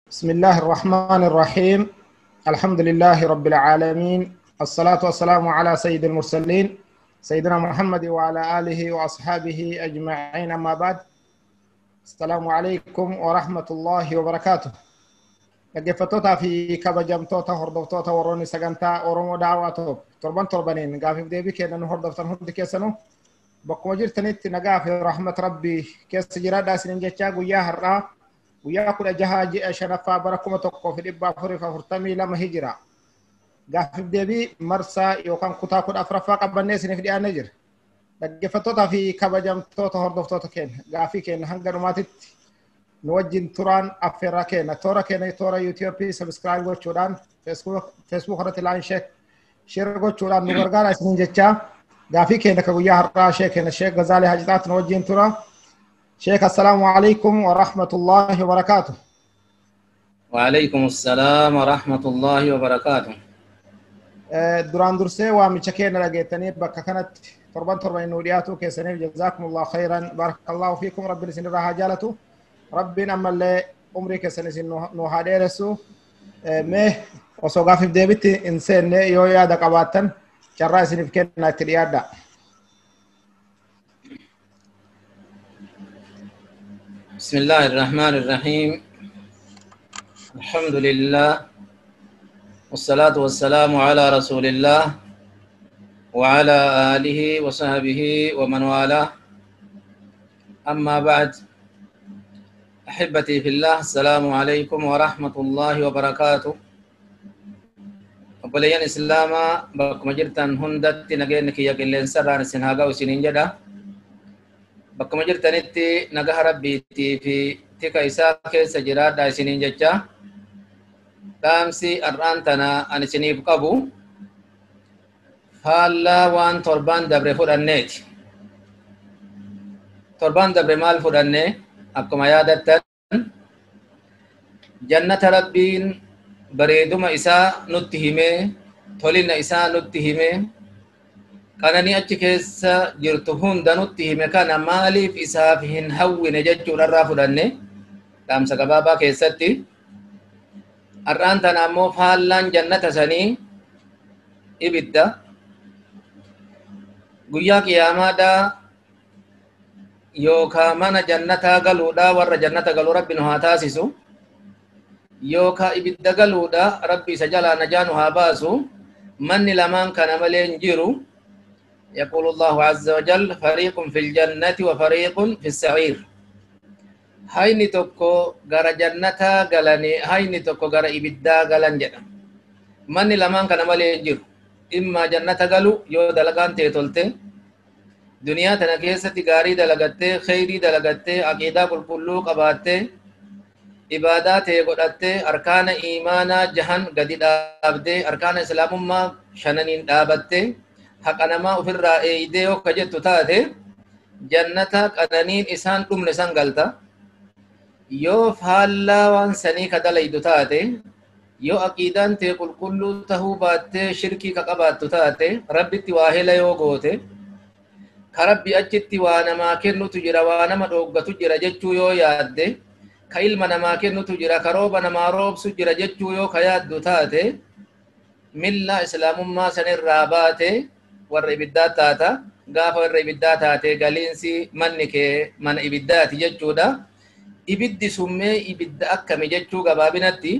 بسم الله الرحمن الرحيم. الحمد لله رب العالمين، الصلاة والسلام على سيد المرسلين سيدنا محمد وعلى آله وأصحابه أجمعين، أما بعد. السلام عليكم ورحمة الله وبركاته. Dhaggeeffattoota fi kabajamtoota hordoftoota warroonni sagantaa Oromoo Daawaa Toob torban torbaniin gaafiif deebii kennan hordoftan hundi keessanuu bakkuma jirtanitti nagaa fi rahmat rabbii keessa jiraadhaa isiniin jechaa, guyyaa har'aa guyyaa 16 ji'a shanaffaa bara 1442 hijira gaafiif deebii marsaa yookaan kutaa 14ffaa qabannee isiniif dhiyaannee jira. Dhaggeeffattootaa fi kabajamtoota hordoftoota keenya, gaafii keenya hanga dhumaatitti nu wajjin turaan affeerraa keenya. Toora keenya toora yuutiyooppii subscribe gochuudhaan, feesbuuk irratti like, share gochuudhaan nu gargaara isiniin jechaa, gaafii keenya ka guyyaa har'aa sheek keenya Sheek Gazaalee Hajixaat nu wajjin tura. Sheek, assalaamu alaikum wa rahmatullahi wa barakaatu. وعليكم السلام ورحمة الله وبركاته. Duraan dursee waamicha keenya dhageettanii bakka kanatti torban torban nu dhiyaatu keessaniif jazaakumullahu khayran, barakallahu fiikum. Rabbiin isin irraa haa jaalatu, rabbiin ammallee umrii keessan isin nu haa dheeressu. Mee osoo gaafiif deebitti hin seenne yoo yaada qabaattan carraa isiniif kenna, itti dhiyaadha. بسم الله الرحمن الرحيم. الحمد لله والصلاة والسلام على رسول الله وعلى آله وصحبه ومن والاه. أما بعد، أحبتي في الله، السلام عليكم ورحمة الله وبركاته. Obboleeyyan Islaamaa bakkuma jirtan hundatti nageenyi kiyya qilleensarraan isin haa ga'u isiniin jedha. Bakkuma jirtanitti nagaha rabbiitii fi tika isaa keessa jiraadha isiniin jecha. Dhaamsi har'aan tana ani isiniif qabu faallaa waan torbaan dabre fudhanneeti. Torbaan dabre maal fudhanne? Akkuma yaadattan, jannata rabbiin bareeduma isaa nutti himee, tolina isaa nutti himee, qananii achi keessa jirtu hunda nutti hime, kana maaliif isaaf hin hawwine jechuudharraa fudhanne dhaamsa gabaabaa keessatti. Har'aan tana ammoo faallaan jannata sanii ibidda. Guyyaa qiyaamaadhaa yookaa mana jannataa galuudha, warra jannata galu rabbi nu haa taasisu, yookaa ibidda galuudha, rabbi isa jalaa najaa nu haa baasu. Manni lamaan kana malee hin jiru. يقول الله عز وجل: فريق في الجنة وفريق في السعير. Hayni tokko gara jannataa galanii, hayni tokko gara ibiddaa galan jedha. Manni lamaan kana malee hin jiru. Immaa jannata galu yoo dalagaan ta'e tolte, duniyaa tana keessatti gaarii dalagattee, kheyrii dalagattee, aqiidaa qulqulluu qabaattee, ibaadaa ta'e godhattee, arkaana iimaanaa jahan gadi dhaabdee, arkaana islaamummaa shananiin dhaabattee, haqa namaa ofirraa eeydee yoo ka jettu taate, jannata qananiin isaan dhumne san galta. Yoo faallaa waan sanii ka dalaydu taate, yoo aqiidaan tee qulqulluu tahuu baattee shirkii ka qabaattu taate, rabbitti waa hela yoo goote, ka rabbi achitti waa namaa kennutu jira, waa nama dhooggatu jira jechuu yoo yaadde, ka ilma namaa kennutu jira, ka rooba namaa roobsu jira jechuu yoo ka yaaddu taate, milla islaamummaa sanirraa baate warra ibiddaa taata. Gaafa warra ibiddaa taate, galiinsi manni kee mana ibiddaati jechuudha. Ibiddi summee ibidda akkami jechuu gabaabinatti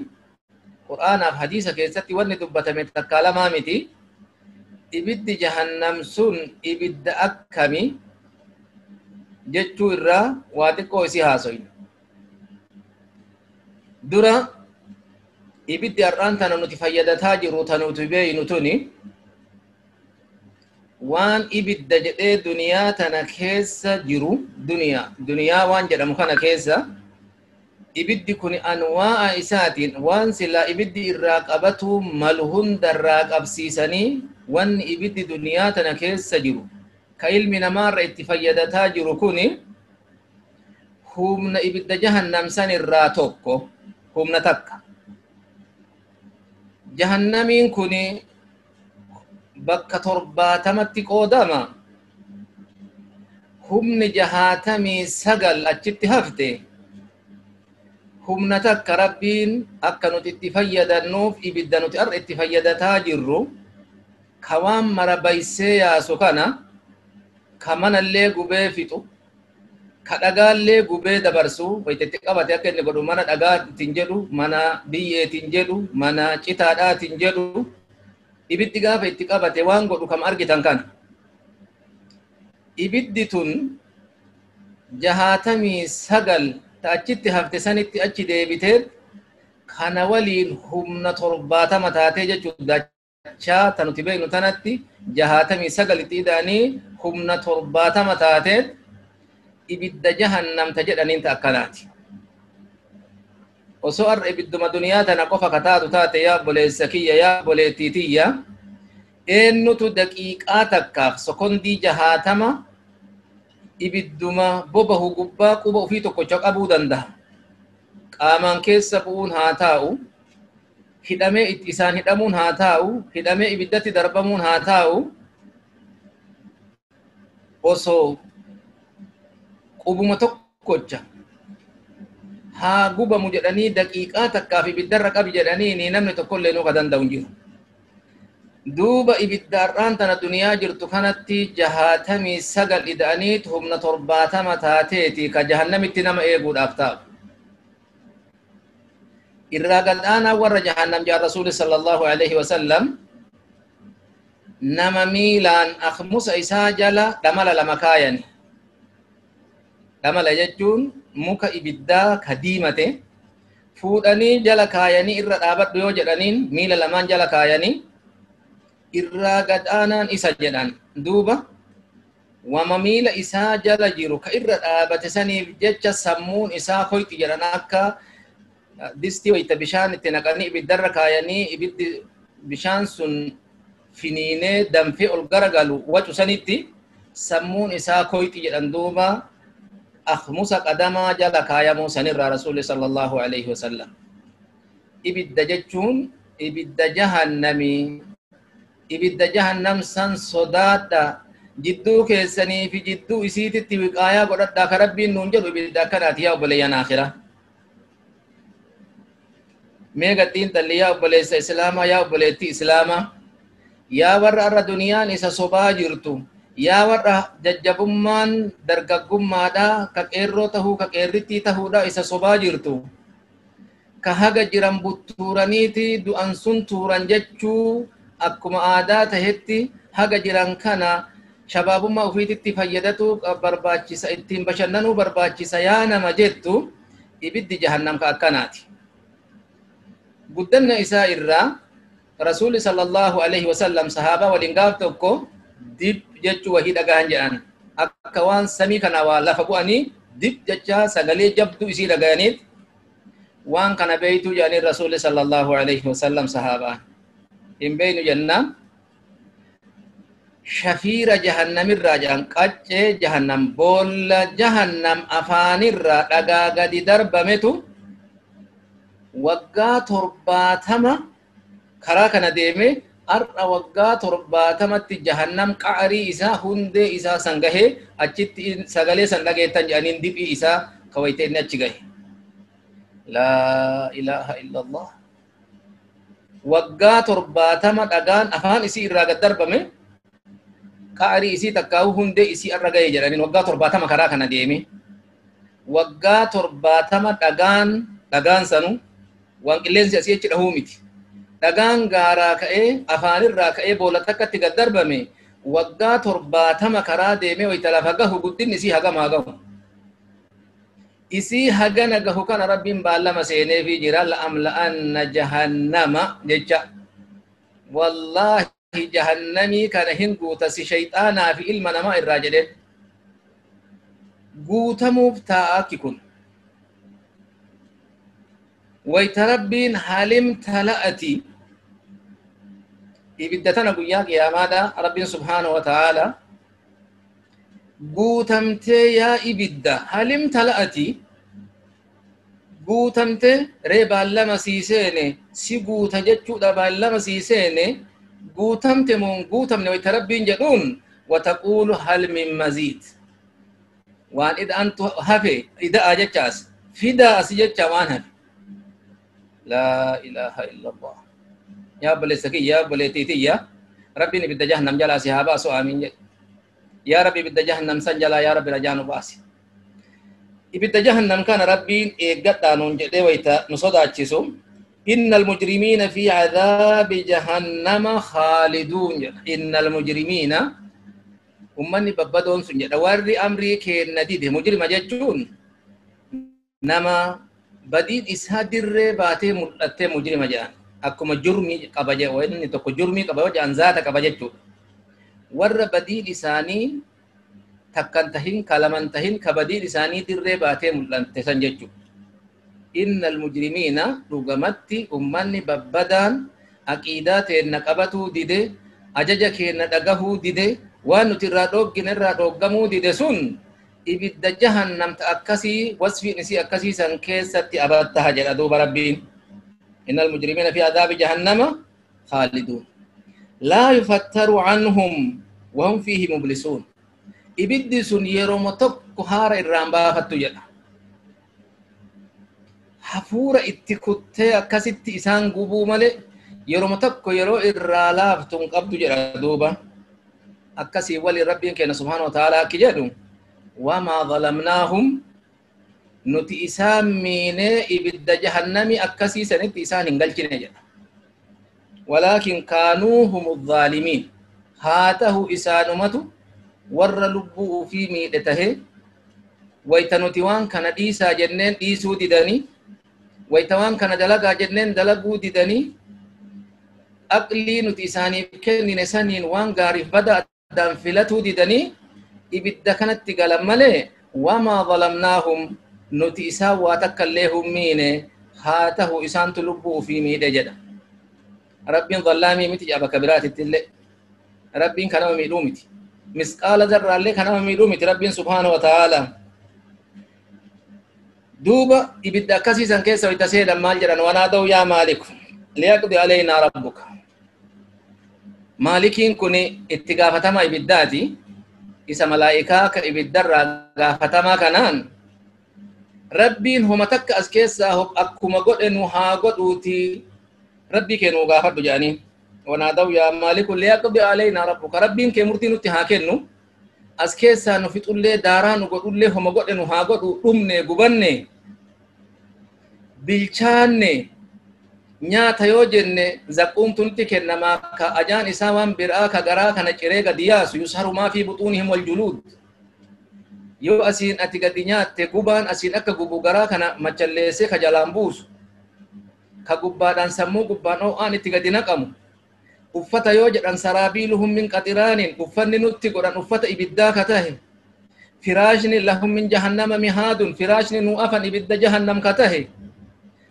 qur'aanaaf hadiisa keessatti wanni dubbatame takkaa lamaa miti. Ibiddi jahannam sun ibidda akkami jechuu irraa waa xiqqoo isii haasoyna. Dura ibiddi har'aan tana nuti fayyadataa jiru, ta nuti beeynu tuni, waan ibidda jedhee duniyaa tana keessa jiru, duniyaa waan jedhamu kana keessa ibiddi kun anwaa'a isaatiin waan silaa ibiddi irraa qabatu malu hundarraa qabsiisanii, wanni ibiddi duniyaa tana keessa jiru ka ilmi namaarra itti fayyadataa jiru kuni humna ibidda jahannam san irraa tokko, humna takka. Jahannamiin kuni bakka 70tti qoodama. Humni 69 achitti hafte. Humna takka Rabbiin akka nuti itti fayyadannuuf ibidda nuti har'a itti fayyadataa jirru ka waan mara baysee yaasu kana ka manallee gubee fixu ka dhagaallee gubee dabarsu wayita itti qabate akka inni godhu mana dhagaatiin jedhu mana biyyeetiin jedhu mana citaadhaatiin jedhu ibiddi gaafa itti qabate waan godhu kam argitan kana. Ibiddi tun 69 ta achitti hafte sanitti achi deebitee kana waliin humna 70 taatee jechuudha. Dachaa ta nuti beeknu tanatti 69 itti ida'anii humna 70 taatee ibidda jahannam ta jedhaniin ta akkanaati. Osoo har'a ibidduma duniyaa tana qofa ka taatu taate yaa obboleessa kiyya yaa obboleettii tiyya eenyutu daqiiqaa takkaaf sekondii 60 ibidduma bobahu gubbaa quba ofii tokkocha qabuu danda'a. Qaamaan keessa bu'uun haa taa'u, hidhamee isaan hidhamuun haa taa'u, hidhamee ibiddatti darbamuun haa taa'u, osoo qubuma tokkocha haa gubamu jedhanii daqiiqaa takkaaf ibiddarra qabi jedhanii namni tokkollee nuu ka danda'u hin jiru. Duuba ibidda har'aan tana duniyaa jirtu kanatti 69 ida'aniit humna 70 taateeti ka jahannamitti nama eeguudhaaf taa'u. Irraa gadhaanaa warra jahannam jaa Rasuuli sallallahu alaihi wasallam nama miilaan akmusa isaa jala dhamala lama kaayani. Dhamala jechuun muka ibiddaa ka diimate fuudhanii jala kaayanii irra dhaabadhu yoo jedhaniin miila lamaan jala kaayanii irraa gadhaanaan isa jedhan. Duuba wama miila isaa jala jiru ka irra dhaabate saniif jecha sammuun isaa koyti jedhan akka distii wayita bishaan itti naqanii ibiddarra kaayanii ibiddi bishaan sun finiinee danfee ol garagalu wacu sanitti sammuun isaa koyti jedhan. Duuba akmusa qadamaa jala kaayamuu sanirraa Rasuulli sallallahu alaihi wasallam. Ibidda jechuun ibidda jahannamii. Ibidda jahannam san sodaadha. Jidduu keessanii fi jidduu isiititti wiqaayaa godhadhaa ka Rabbiin nuun jedhu ibidda akkanaati yaa obboleeyyan aakhira. Mee gaddiin talli yaa obboleessa Islaamaa yaa obboleettii Islaamaa yaa warra har'a duniyaan isa sobaa jirtu yaa warra jajjabummaan dargaggummaadhaa ka qeerroo tahuu ka qeerrittii tahuudha isa sobaa jirtu ka haga jiran buttuuraniiti du'an sun tuuran jechuu akkuma aadaa tahetti haga jiran kana shabaabummaa ofiititti fayyadatu barbaachisa ittiin bashannanuu barbaachisa yaa nama jettu ibiddi jahannam ka akkanaati. Guddanna isaa irraa Rasuulli sallallahu alaihi wasallam sahaabaa waliin gaaf tokko dib jechuu wahii dhagahan jedhan akka waan samii kana waa lafa bu'anii dib jecha sagalee jabduu isii dhagahaniit waan kana beeytuu jedhanii Rasuulli sallallahu alaihi wasallam sahaabaa. Hin beeynu jennaan shafiira jahannamirraa jedhan qaccee jahannam boolla jahannam afaanirraa dhagaa gadi darbametu waggaa 70 karaa kana deeme har'a waggaa 70tti jahannam qa'arii isaa hundee isaa san gahee achitti sagalee san dhageettan jedhaniin diphii isaa kawayte inni achi gahe. Laa ilaaha illallah. Waggaa 70 dhagaan afaan isii irraa gad darbame qa'arii isii takkaa'u hundee isii irra gahe jedhaniin waggaa 70 karaa kana deeme. Waggaa 70 dhagaan sanu waan qilleensi asii achi dhahuu miti. Dhagaan gaaraa ka'ee afaanirraa ka'ee boolla takkatti gad darbame waggaa 70 karaa deemee wayita lafa gahu guddinni isii hagam haa gahu. Isii hagana gahu kana Rabbiin baallama seeneefii jira la'amla'anna jahannama jecha. Wallaahi jahannamii kana hin guuta si shayxaanaa fi ilma namaa irraa jedheen. Guutamuuf taa'a akki kun. Wayita Rabbiin halim tala'ati ibidda tana guyyaa qiyaamaadha Rabbiin subhaanahu wa ta'aala guutamtee yaa ibidda halim tala'ati guutamtee ree baallama sii seene si guuta jechuudha baallama sii seene guutamte moon guutamne wayita Rabbiin jedhuun wataquulu hal min maziid waan ida'antu hafe ida'a jechaas fidaa asi jecha waan hafe. Laa ilaaha illallah. Yaa obboleessa kiyya, obboleettii tiyya, Rabbiin ibidda jahannam jalaa si haa baasu, aamiin jedhe. Yaa Rabbi, ibidda jahannam san jalaa yaa Rabbi rajaa nu baasi. Ibidda jahannam kana Rabbiin eeggadhaa nuun jedhee wayta nu sodaachisu, innal mujrimiina fi cadaabi jahannama khaaliduun jedha. Innal mujrimiina, ummanni babbadoon sun jedha, warri amrii keenna dide. Mujrima jechuun nama badiin isaa dirree baatee mul'attee mujrima jedhan. Akkuma jurmii qaba jedhu, inni tokko jurmii qaba yoo jedhan zaata qaba jechuudha. Warra badiin isaanii takkan tahin, ka laman tahin, ka badiin isaanii dirree baatee mul'atte san jechuudha. Innal mujrimiina, dhugamatti ummanni babbadaan aqiidaa teenna qabatuu dide, ajaja keenna dhagahuu dide, waan nuti irraa dhooggine irraa dhooggamuu dide sun ibidda jahannam ta akkasii wasfiin isii akkasii san keessatti abattaha jedha duuba Rabbiin. Innal mujrimiina fi adaabi jahannama khaaliduun. Laa yufattaru anhum wahum fiihi mublisuun. Ibiddi sun yeroo tokko haara irraan baafattu jedha. Hafuura itti kuttee akkasitti isaan gubuu malee yeroo tokko yeroo irraa laaftu hin qabdu jedha duuba. Akkasii waliin Rabbiin keenya subhaanahu wa ta'aalaa akki jedhu, wamaa zalamnaahum, nuti isaan miinee ibidda jahannami akkasii sanitti isaan hin galchine jedha. Walaakin kaanuu humu zaalimiin, haa tahu isaanumatu warra lubbuu ufii miidhe tahee, wayta nuti waan kana dhiisaa jenneen dhiisuu didanii, wayta waan kana dalagaa jenneen dalaguu didanii, aqlii nuti isaaniif kennine saniin waan gaariif bada addaan filatuu didanii ibidda kanatti galan malee, wamaa zalamnaahum, nuti isaan waa takka illee hin miine, haa tahu isaantu lubbuu ufii miidhe jedha. Rabbiin zallaamii miti jedha bakka biraatitti illee. Rabbiin kanama miidhuu miti. Misqaala zarraallee kanama miidhuu miti Rabbiin subhaanahu wa ta'aalaa. Duuba ibidda akkasii san keessa wayta seenan maal jedhan? Wanaadaw yaa Maaliku liyaqdi alaynaa rabbuka. Maalikiin kun itti gaafatama ibiddaati. Isa malaa'ikaa ka ibiddarraa gaafatamaa kanaan, Rabbiin homa takka as keessaa akkuma godhe nu haa godhuuti, Rabbii kee nuu gaafadhu jedhanii. Wanaadaw yaa Maaliku liyaqdi alaynaa rabbuka. Rabbiin kee murtii nutti haa kennu. As keessaa nu fixullee, daaraa nu godhullee, homa godhe nu haa godhu, dhumne, gubanne, bilchaanne, nyaata yoo jenne zaquumtu nutti kennamaa ka ajaan isaa waan biraa ka garaa kana ciree gadi yaasu, yusharu maa fi buxuunihim wal juluud. Yoo asiin ati gadi nyaatte gubaan asiin akka gubu garaa kana machalleessee ka jalaan buusu, ka gubbaadhaan sammuu gubbaan oo'aan itti gadi naqamu. Uffata yoo jedhan saraabiiluhum min qaxiraanin, uffanni nutti godhan uffata ibiddaa ka tahe. Firaashni lahum min jahannama mihaadun, firaashni nu afan ibidda jahannam ka tahe.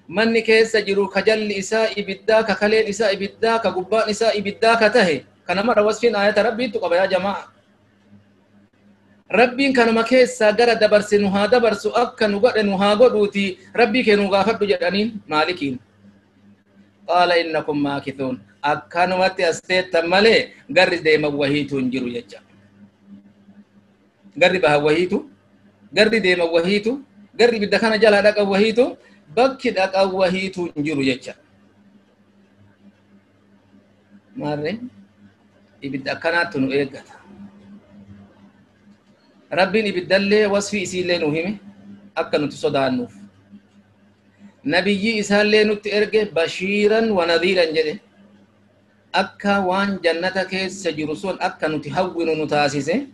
Manni keessa jiru ka jalli isaa ibiddaa, ka kaleen isaa ibiddaa, ka gubbaan isaa ibiddaa ka tahe. Kana mara wasfiin aayata Rabbiittu qaba yaa jamaa. Rabbiin kanuma keessaa gara dabarse nu haa dabarsu, akka nu godhe nu haa godhuuti, Rabbii kee nu gaafadhu jedhaniin Maalikiin. Qaala innakum maakithuun. Akkanumatti as teettan malee garri deeman wahiitu hin jiru jecha. Garri bahan wahiitu, garri deeman wahiitu, garri ibidda kana jalaa dhaqan wahiitu, bakki dhaqan wahiitu hin jiru jecha. Maarree ibidda akkanaatti nu eeggata. Rabbiin ibiddallee wasfii isiillee nu hime akka nuti sodaannuuf. Nabiyyii isaallee nutti erge, bashiiran wa nadhiiran jedhe. Akka waan jannata keessa jiru sun akka nuti hawwinu nu taasise.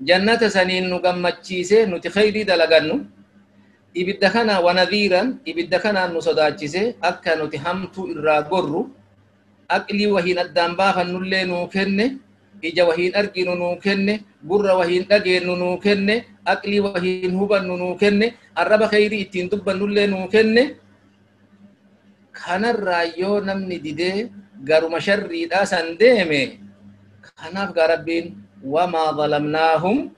Jannata saniin nu gammachiise nuti khayrii dalagannu. Ibidda kana wa nadhiiran, ibidda kanaan nu sodaachise akka nuti hamtuu irraa gorru. Aqlii wahiin addaan baafannullee nuu kenne. Ija wahiin arginu nuu kenne, gurra wahiin dhageennu nuu kenne, aqlii wahiin hubannu nuu kenne, arraba khayrii ittiin dubbannullee nuu kenne. Kanarraa yoo namni didee garuma sharriidhaa san deeme, kanaaf gaa Rabbiin wamaa zalamnaahum,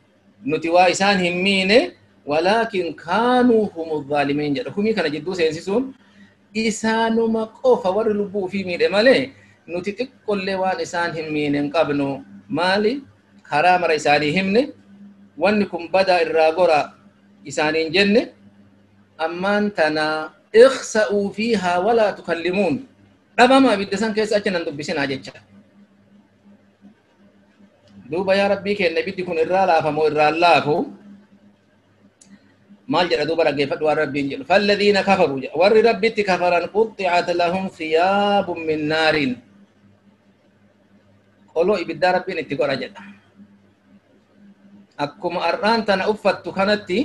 nuti waa isaan hin miine, walaakin kaanuu humu zaalimiin jedha. Humii kana jidduu seensisuun isaanuma qofa warri lubbuu ofii miidhe malee nuti xiqqollee waan isaan hin miine hin qabnu. Maali? Karaa mara isaanii himne, wanni kun badaa irraa gora isaaniin jenne, ammaan tana اخسأوا فيها ولا تكلمون ربما بدسان كيس أجنن دبسنا جتشا دوبا يا ربي كأن بدي كن إرا فمو إرا لافو مال جرى دوبا رجع فتوى ربي إنجل فالذين كفروا ور ربي كفرا قطعت لهم ثياب من نار قالوا إبدا ربي نتقول رجع أكم أرانتنا أفتو كانتي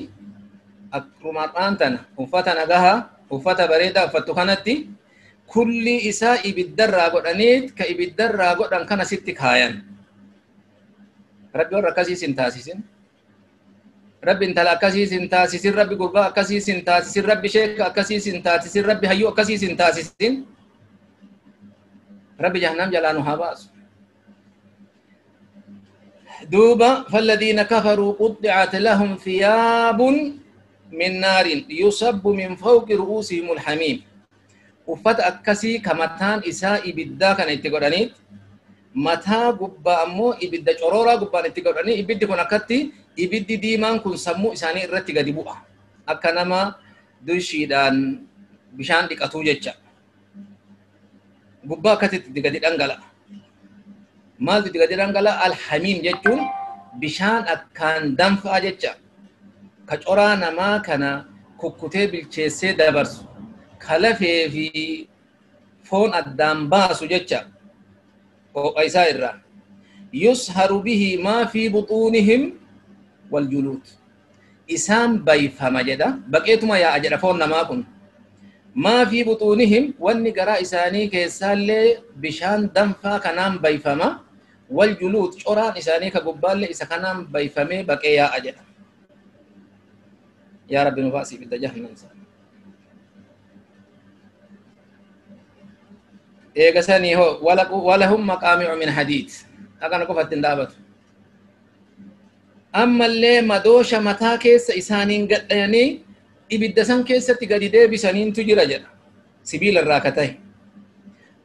أكم أرانتنا أفتنا جها أفتا بريدة أفتو كانتي كل إساء إبدا راجع أنيت كإبدا راجع أن كان ستك هاين ربي وركزي سنتاسيسين ربي انت لا كسي سنتاسيسين ربي قربا كسي سنتاسيسين ربي شيخ كسي سنتاسيسين ربي هيو كسي سنتاسيسين ربي جهنم جلانو هباس دوبا فالذين كفروا قطعت لهم ثياب من نار يصب من فوق رؤوسهم الحميم وفت أكسي كمتان إساء إبدا كان يتقرنيت mataa gubbaa ammoo ibidda corooraa gubbaan itti godhanii ibiddi kun akkatti ibiddi diimaan kun sammuu isaanii irratti gadi bu'a akka nama dushiidhaan bishaan dhiqatuu jecha gubbaa akkatti itti gadi dhangala'a maaltu itti gadi dhangala'a alhamiim jechuun bishaan akkaan danfaa jecha ka coraa namaa kana kukkutee bilcheessee dabarsu ka lafee fi foon addaan baasu jecha وإسائر يسهر به ما في بطونهم والجلود إسام بيفهم جدا بقيتما يا أجر فون ما كن ما في بطونهم والنقراء إساني كيسال بشان دنفا كنام بيفهما والجلود شوران إساني كقبال إسا كنام بيفهمي بقي يا أجر يا رب نفاسي بالتجهنم إيجاسني هو ولهم مقامع من حديد أكن كفت دابت أما اللي مدوشة متى كيس إسانين قد يعني إبدسان كيس تقديده بسنين تجرى جرى سبيل الراكتين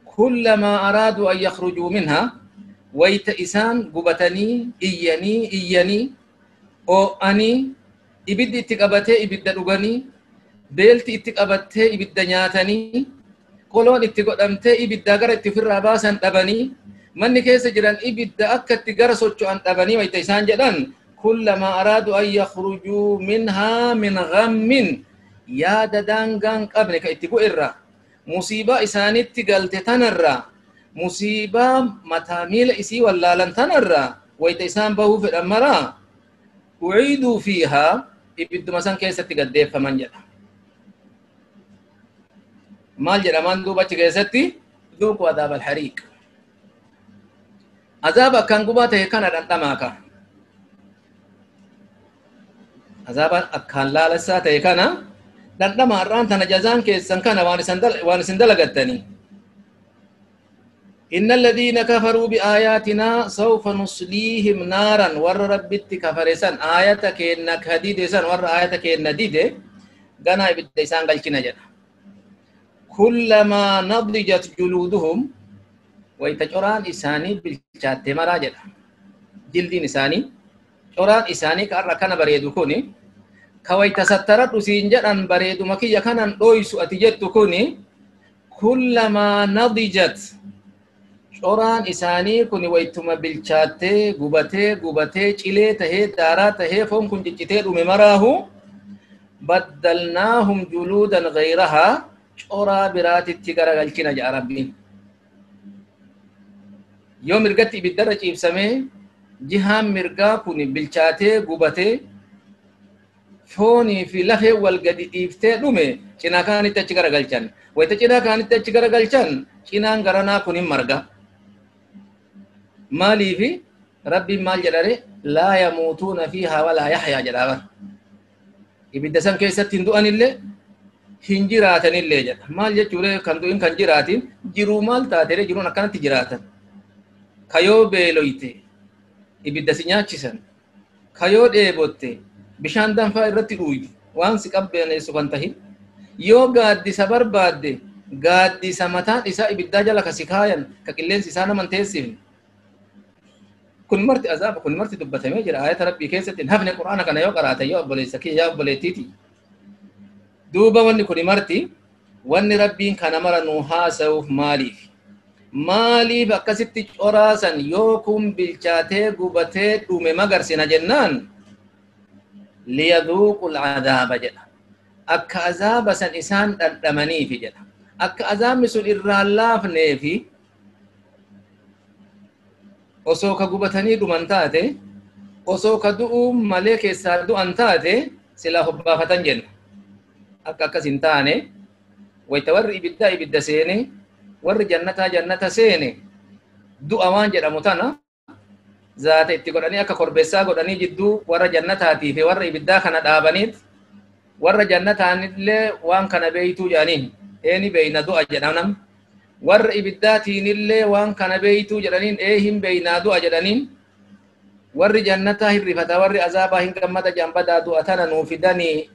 كلما أرادوا أن يخرجوا منها ويت إسان قبتني إياني إياني أو أني إبد اتقبته إبد أغني بيلت اتقبته إبد نياتني قولون اتقدمته إبدا غر اتفر باسن تبني من كيس جران إبدا أكت غر سوچو أن تبني ويتيسان جدان كلما أرادوا أن يخرجوا منها من غم يا ددانغان قبل كاتبو إرّا مصيبة إساني تقلت تنرى مصيبة متاميل إسي ولا لن تنرى ويتيسان بهو في الأمرا أعيدوا فيها إبدا مثلا كيس تقدف فمن جدا مال جرمان دوبا تجسدي ذوقوا عذاب الحريق عذاب كان قباته كان رنتماك عذاب كان لا لساته كان رنتما رانتنا جزان كيسن كان وانسندل قتني إن الذين كفروا بآياتنا سوف نصليهم نارا ور ربت كفرسن آياتك إنك هديدسن ور آياتك إن ديده غنا يبديسان قلتنا جنا كلما نضجت جلودهم ويتجران إساني بالشات مراجل جلدين إساني جران إساني كأرى كان بريدو كوني كوي تسترت سينجر أن بريدو مكية كان أن أتجت كوني كلما نضجت جران إساني كوني ويتما بالشات غبته غبته چلي تهي دارا تهي فهم كن جتته رمي بدلناهم جلودا غيرها شورا براتي تيغرا غلچنا جا ربي يوم مرغتي بالدرجه ابسمه جهام مرغا كوني بلچاته غوبته فوني في لفه والغدي ديفته دومه چنا كاني تچغرا غلچن ويت چنا كاني تچغرا غلچن چنان غرنا كوني مرغا مالي في ربي مال جدره لا يموتون فيها ولا يحيا جدابا يبدسن كيستين دوان اللي hinjiraatan illee jedha maal jechuudha kan du'in kan jiraatin jiruu maal taatere jiruun akkanatti jiraatan kayoo beeloyte ibidda si nyaachisan kayoo dheebotte bishaan danfaa irratti dhuuydu waan si qabbaneessu kan tahin yoo gaaddisa barbaadde gaaddisa mataan isaa ibiddaa jala ka si kaayan ka qilleensi isaa naman teessifne kun marti azaaba kun marti dubbatamee jira ayata rabbii keessatti hin hafne quraana kana yoo qaraate yoo obboleessa kiyya yaa obboleettiiti دوبا وني كوني مرتي Wanni Rabbiin kana mara nuu haasa'uuf maaliif? Maaliif akkasitti coraasan yoo kun bilchaatee gubatee dhume magarsina jennaan liyaduuqu alcadaaba jedha. Akka azaaba san isaan dhandhamaniifi jedha. Akka azaabni sun irraan laafneefi osoo ka gubatanii dhuman taate osoo ka du'uu malee keessaa du'an taate silaa hobbaafatan jenna. Akka akkas hin taane wayta warri ibiddaa ibidda seene warri jannataa jannata seene du'a waan jedhamu tana zaata itti godhanii akka korbeessaa godhanii jidduu warra jannataatii fi warra ibiddaa kana dhaabaniit warra jannataanillee waan kana beeytuu jedhaniin eeni beeyna du'a jedhanam warra ibiddaatiinillee waan kana beeytuu jedhaniin ee hin beeynaa du'a jedhaniin warri jannataa hin rifata warri azaabaa hin gammada jambadaa du'a tana nuu fidanii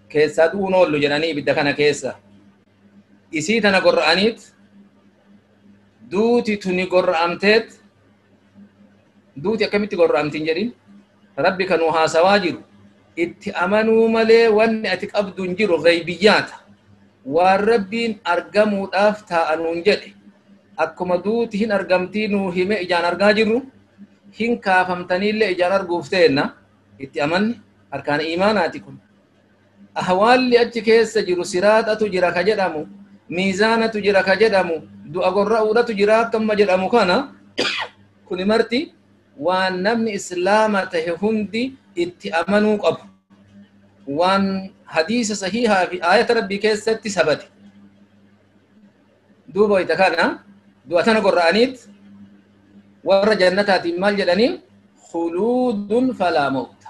keessaa du'uun oollu jedhanii ibidda kana keessa isii tana gorra'aniit duuti tuni gorra'amteet duuti akkamitti gorra'amtiin jedhin rabbi kanuu haasawaa jiru itti amanuu malee wanni ati qabdu hin jiru ghaybiyyaata waan rabbiin argamuudhaaf taa'anuun jedhe akkuma duuti hin argamtii nuu hime ijaan argaa jirru hin kaafamtaniillee ijaan arguuf teenna itti amanni harkaan iimaanaati kun ahwaalli achi keessa jiru siraaxatu jira ka jedhamu miizaanatu jira ka jedhamu du'a gorra'uudhatu jira akkamma jedhamu kana kuni marti waan namni islaama tahe hundi itti amanuu qabu waan hadiisa sahiihaa fi aayata rabbii keessatti sabate duuba wayta kana du'a tana gorra'aniit warra jannataatiin maal jedhanii khuluudun falaa mawta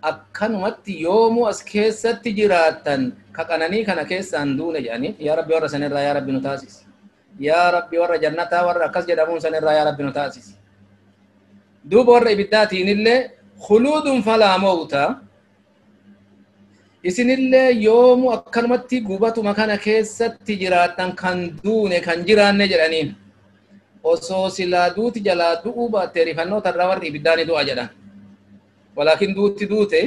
akkanumatti yoomuu as keessatti jiraattan ka qananii kana keessaan duune jedhanii yaa rabbi warra sanirraa yaa rabbi nu taasisi yaa rabbi warra jannataa warra akkas jedhamuun sanirraa yaa rabbi nu taasisi duuba warra ibiddaatiinillee khuluudun falaa mawta isinillee yoomuu akkanumatti gubatuma kana keessatti jiraattan kan duune kan jiraanne jedhaniin osoo silaa duuti jalaa du'uu baatte rifannoota irraa warri ibiddaa ni du'a jedhan walaakin duuti duute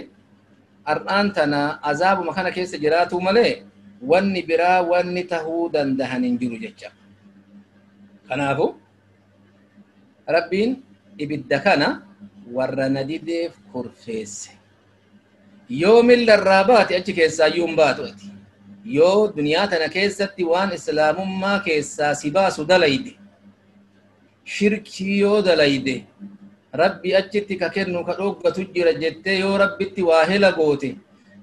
har'aan tana azaabuma kana keessa jiraatuu malee wanni biraa wanni tahuu dandahan hin jiru jecha kanaafu rabbiin ibidda kana warra na dideef kurfeesse yoo milla irraa baate achi keessaa iyyuu hin baatu ati yoo duniyaa tana keessatti waan islaamummaa keessaa si baasu dalayde shirkii yoo dalayde rabbi achitti ka kennu ka dhoggatu jira jettee yoo rabbitti waa hela goote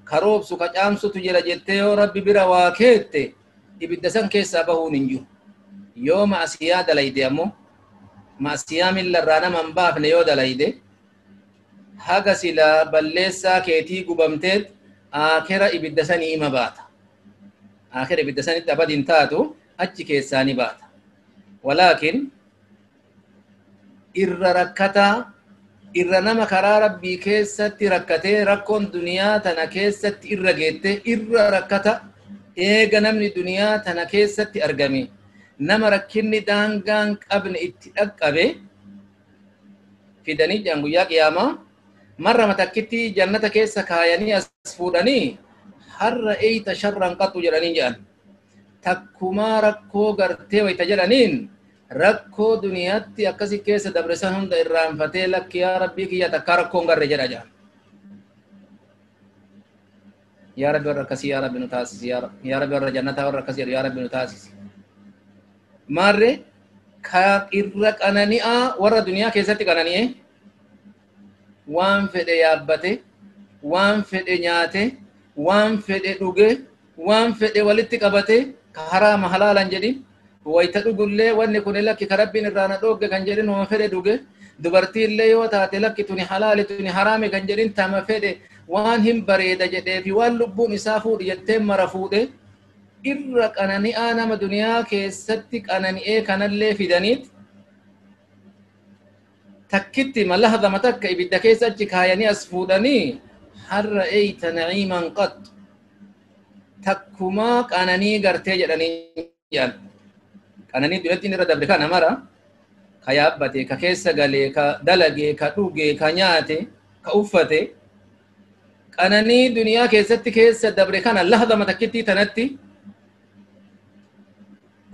ka roobsu ka caamsutu jira jettee yoo rabbi bira waa keette ibidda san keessaa bahuun hin jiru yoo ma'asiyaa dalayde ammoo ma'asiyaa milla irraa nama hin baafne yoo dalayde haga silaa balleessaa keetii gubamteet aakira ibidda sanii ima baata aakira ibidda sanitti abad hin taatu achi keessaa ni baata walaakin irra rakkataa irra nama karaa rabbii keessatti rakkatee rakkoon duniyaa tana keessatti irra geette irra rakkata eega namni duniyaa tana keessatti argame nama rakkinni daangaan qabne itti dhaqqabe fidanii jedhan guyyaa qiyaamaa marra matakkitti jannata keessa kaayanii as fuudhanii harra eeyta sharran qaxxu jedhanii jedhan takkumaa rakkoo gartee wayta jedhaniin rakkoo duniyaatti akkasi keessa dabre san hunda irraanfatee lakki yaa rabbii kiyya takkaa rakkoon garre jedha jedhan yaa rabbi warra akkasii yaa rabbi nu taasisi yaa rabbi warra jannataa warra akkasii jedhu yaa rabbi nu taasisi maarre ka irra qanani'aa warra duniyaa keessatti qanani'e waan fedhe yaabbate waan fedhe nyaate waan fedhe dhuge waan fedhe walitti qabate ka haraama halaalan jedhin wayta dhugullee wanni kun lakki ka rabbiin irraa na dhoogge kan jedhin waan fedhe dhuge dubartiillee yoo taate lakki tuni halaali tuni haraami kan jedhin tama fedhe waan hin bareeda jedhee fi waan lubbuun isaa fuudhi jettee mara fuudhe irra qanani'aa nama duniyaa keessatti qanani'ee kanallee fidaniit takkitti malahadama takka ibidda keessa achi kaayanii as fuudhanii harra eeyta naciiman qat takkumaa qananii gartee jedhanii jedhan qananii duratti irra dabre kana mara ka yaabbate ka keessa galee ka dalage ka dhuge ka nyaate ka uffate qananii duniyaa keessatti keessa dabre kana lahdama takkittii tanatti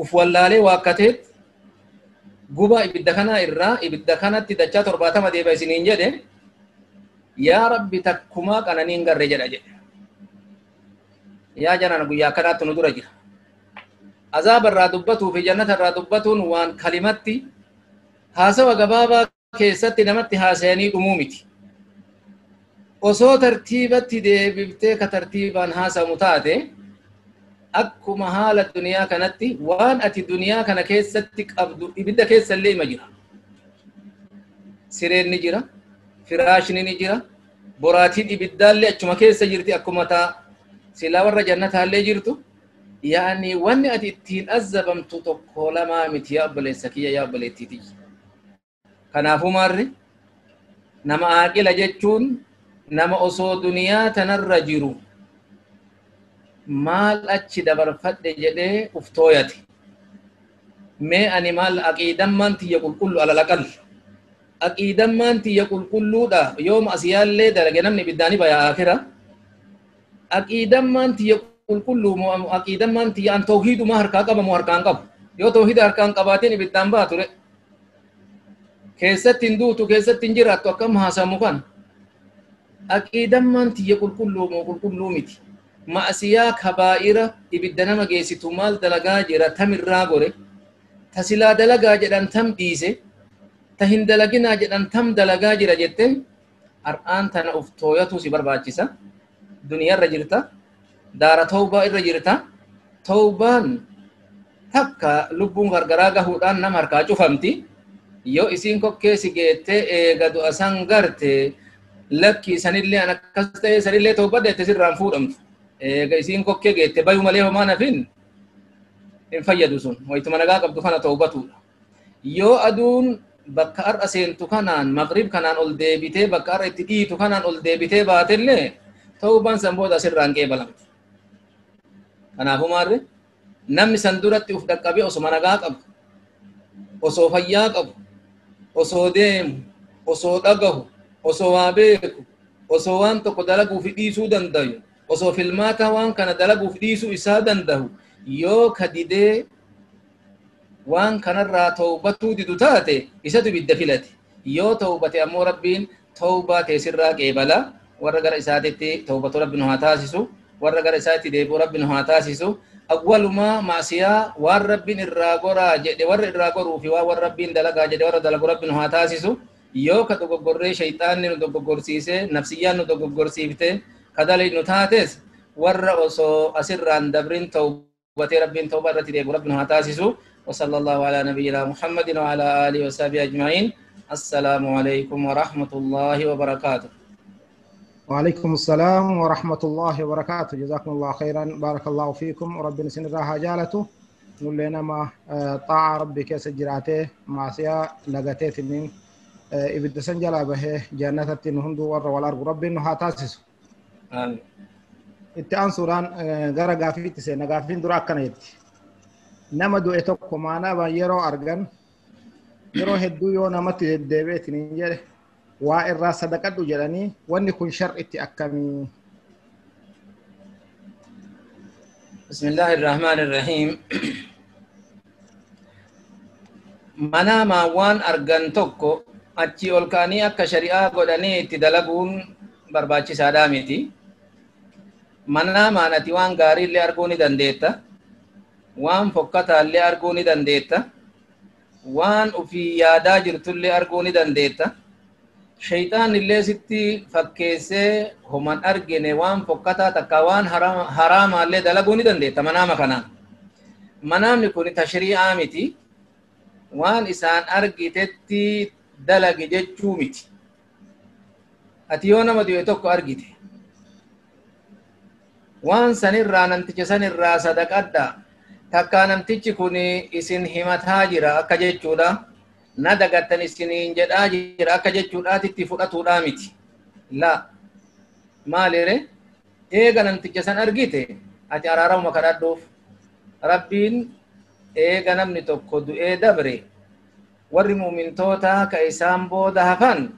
Uf wallaalee waakkateet guba ibidda kanaa irraa ibidda kanatti dachaa 70 deeba isiniin jedhe yaa Rabbi takkumaa qananii hin garre jedha jedhe. Yaa janana guyyaa akkanaatti nu dura jira. Azaaba irraa dubbatuu fi jannata irraa dubbatuun waan kalimatti haasawa gabaabaa keessatti namatti haasayanii dhumuu miti. Osoo tartiibatti deebiftee ka tartiibaan haasamu taate akkuma haala duniyaa kanatti waan ati duniyaa kana keessatti qabdu ibidda keessa illee ima jira. Sireen ni jira, firaashni ni jira, boraatiin ibiddaallee achuma keessa jirti akkuma taa silaa warra jannataallee jirtu. Yaani wanni ati ittiin azabamtu tokko lamaa miti yaa obboleessa kiyya yaa obboleettii tiyya. Kanaafuu maarri nama aaqila jechuun nama osoo duniyaa tanarra jiru maal achi dabarfadhe jedhee uf tooyate. Mee ani maal aqiidammaan tiyya qulqullu alalaqal. Aqiidammaan tiyya qulqulluudha yooma asiyaallee dalage namni ibiddaani baya akira. Aqiidammaan tiyya qulqulluu moo aqiidammaan tiyya an tawhiiduma harkaa qaba moo harkaan qabu. Yoo tawhiida harkaan qabaatiin ibiddaan baa ture. Keessatti hin duutu keessatti hin jiraattu akkam haasamu kan. Aqiidammaan tiyya qulqulluu moo qulqulluu miti. Ma'asiyaa kabaa'ira ibidda nama geessitu maal dalagaa jira tamirraa gore. Tasilaa dalagaa jedhan tam dhiise. Ta hin dalaginaa jedhan tam dalagaa jira jette har'aan tana uf tooyatu si barbaachisa. Duniyaarra jirta. Daara tawbaa irra jirta. Tawbaan takka lubbuun gargaraa gahuudhaan nama harkaa cufamti. Yoo isiin kokkee si geettee eega du'a san garte lakki sanillee an akkas ta'e sanillee tawbadde itti sirraan fuudhamtu. Eega isiin kokkee geette bayu malee homaa nafin hin fayyadu sun. Wayituma nagaa qabdu kana tawbatuudha. Yoo aduun bakka har'a seentu kanaan maghrib kanaan ol deebitee bakka har'a itti dhiitu kanaan ol deebitee baatellee tawbaan san booda sirraan qeebalamti. Kanaafuu maarre namni san duratti uf dhaqqabee osoo nagaa qabu, osoo fayyaa qabu, osoo deemu, osoo dhagahu, osoo waa beeku, osoo waan tokko dalaguuf dhiisuu danda'u, osoo filmaata waan kana dalaguuf dhiisuu isaa danda'u, yoo ka didee waan kanarraa tawbatuu didu taate isatu ibidda filate. Yoo tawbate ammoo Rabbiin tawbaa teessirraa qeebala. Warra gara isaatitti tawbatu Rabbi nu haa taasisu. Warra gara isaatti deebi'u Rabbi nu haa taasisu. Awwalumaa maasiyaa waan Rabbiin irraa goraa jedhe warra irraa goruu fi waan warra Rabbiin dalagaa jedhe warra dalagu Rabbi nu haa taasisu. Yoo ka dogoggorree shayxaanni nu dogoggorsiise, nafsiyyaan nu dogoggorsiifte, ka dalii nu taates warra osoo asirraan dabrin tawbatee Rabbiin tawbaa irratti deebi'u Rabbi nu haa taasisu. وصلى الله على نبينا محمد وعلى آله وصحبه أجمعين. السلام عليكم ورحمة الله وبركاته. وعليكم السلام ورحمة الله وبركاته. جزاكم الله خيرا، بارك الله فيكم. وربنا سنراها جالته نقول لنا ما طاعة ربك سجراته معصية لقتيت من إبد سنجلا به جنة الهند ور والأرض ربي إنها تاسس. آمين. إتان سوران غرا غافي تسينا غافين دراك كنيت. Nama du'e tokko maanaa yeroo argan yeroo hedduu yoo namatti deddeebi'eetiin hin jedhe waa irraa sadaqadhu jedhanii wanni kun shar'itti akkamii? Bismillaahi irrahmaani irrahiim. Manaamaa waan argan tokko achii ol ka'anii akka shari'aa godhanii itti dalaguun barbaachisaadhaa miti. Manaamaan ati waan gaariillee arguu ni dandeetta. Waan fokkataallee arguu ni dandeetta. Waan ofii yaadaa jirtullee arguu ni dandeetta. Shayxaan illee sitti fakkeessee homan argine waan fokkataa takka waan haraamaallee dalaguu ni dandeetta manaama kanaan. Manaamni kun tashrii'aa miti. Waan isaan argitetti dalagi jechuu miti. Ati yoo nama du'e tokko argite waan sanirraa namticha sanirraa sadaqadhaa. Takka namtichi kun isin himataa jira akka jechuudha. Na dagattan isiniin jedhaa jira akka jechuudhaatitti fudhatuudhaa miti. La maalire eega namticha san argite ati araaramuma kadhadhuuf. Rabbiin eega namni tokko du'ee dabre warri mu'mintootaa ka isaan booda hafan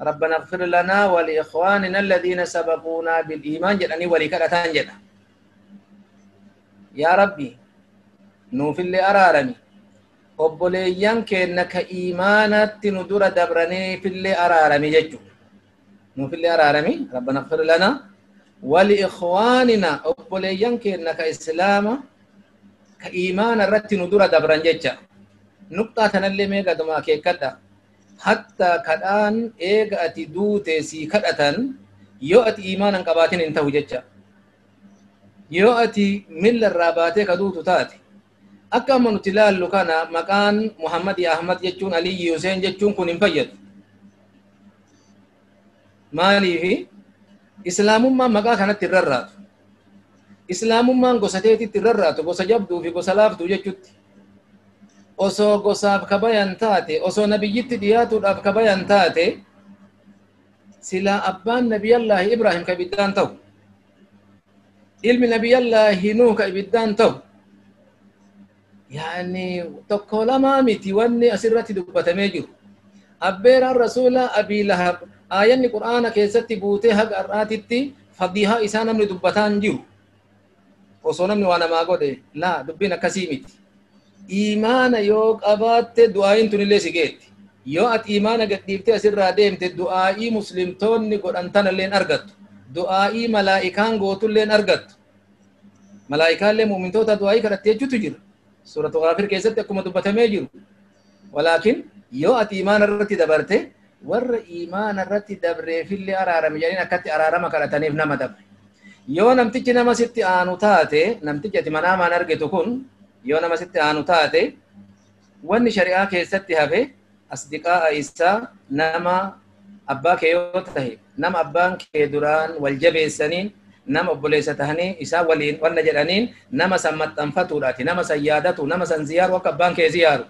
ربنا اغفر لنا ولإخواننا الذين سبقونا بالإيمان jedhanii walii kadhataan jedha. Yaa Rabbi Nuufillee araarami. Obboleeyyan keenna ka iimaanatti nu dura dabraniifillee araarami jechuudha. Nuufillee araarami. Rabbana ighfir lana wali ikhwaanina, obboleeyyan keenna ka islaama ka iimaana irratti nu dura dabran jecha. Nuqxaa tanallee mee gaduma akeekkadha. Hatta kadhaan eega ati duute sii kadhatan yoo ati iimaana hin qabaatin hin ta'u jecha. Yoo ati milla irraa baatee ka duutu taate, akka amma nuti ilaallu kana maqaan Muhammadi Ahmad jechuun, Aliyyi Huseen jechuun kun hin fayyadu. Maaliifi? Islaamummaan maqaa kanatti hin rarraatu. Islaamummaan gosa teetitti hin rarraatu, gosa jabduu fi gosa laaftuu jechutti. Osoo gosaaf kabayan taate, osoo nabiyyitti dhiyaatuudhaaf kabayan taate, silaa abbaan nabiyallaahi Ibraahim ka ibiddaan ta'u, ilmi nabiyallaahi Nuuh ka ibiddaan ta'u. Yaani tokko lamaa miti wanni asirratti dubbatamee jiru. Abbeeraan rasuula Abii Lahab aayanni Qur'aana keessatti buutee haga har'aatitti fadiihaa isaa namni dubbataan jiru. Osoo namni waa namaa godhe, laa, dubbiin akkasii miti. Iimaana yoo qabaatte du'aayin tunillee si geetti. Yoo ati iimaana gadhiiftee asirraa deemte, du'aa'ii muslimtoonni godhan tanallee argattu. Du'aa'ii malaa'ikaan gootullee argattu. Malaa'ikaallee mu'mintoota du'aa'ii kadhatte jechuutu jira. Suuratu Ghaafir keessatti akkuma dubbatamee jiru. Walaakin yoo ati iimaana irratti dabarte, warra iimaana irratti dabreefillee araarame jedhanii akkatti araarama kadhataniif nama dabre. Yoo namtichi nama sitti aanu taate, namtichi ati manaamaan argitu kun yoo nama sitti aanu taate, wanni shari'aa keessatti hafe asdiqaa'a isaa, nama abbaa kee yoo tahe, nama abbaan kee duraan wal jabeessaniin, nama obboleessa tahanii isaa waliin wanna jedhaniin, nama san maxxanfatuudhaati, nama san yaadatu, nama san ziyaaru, akka abbaan kee ziyaaru.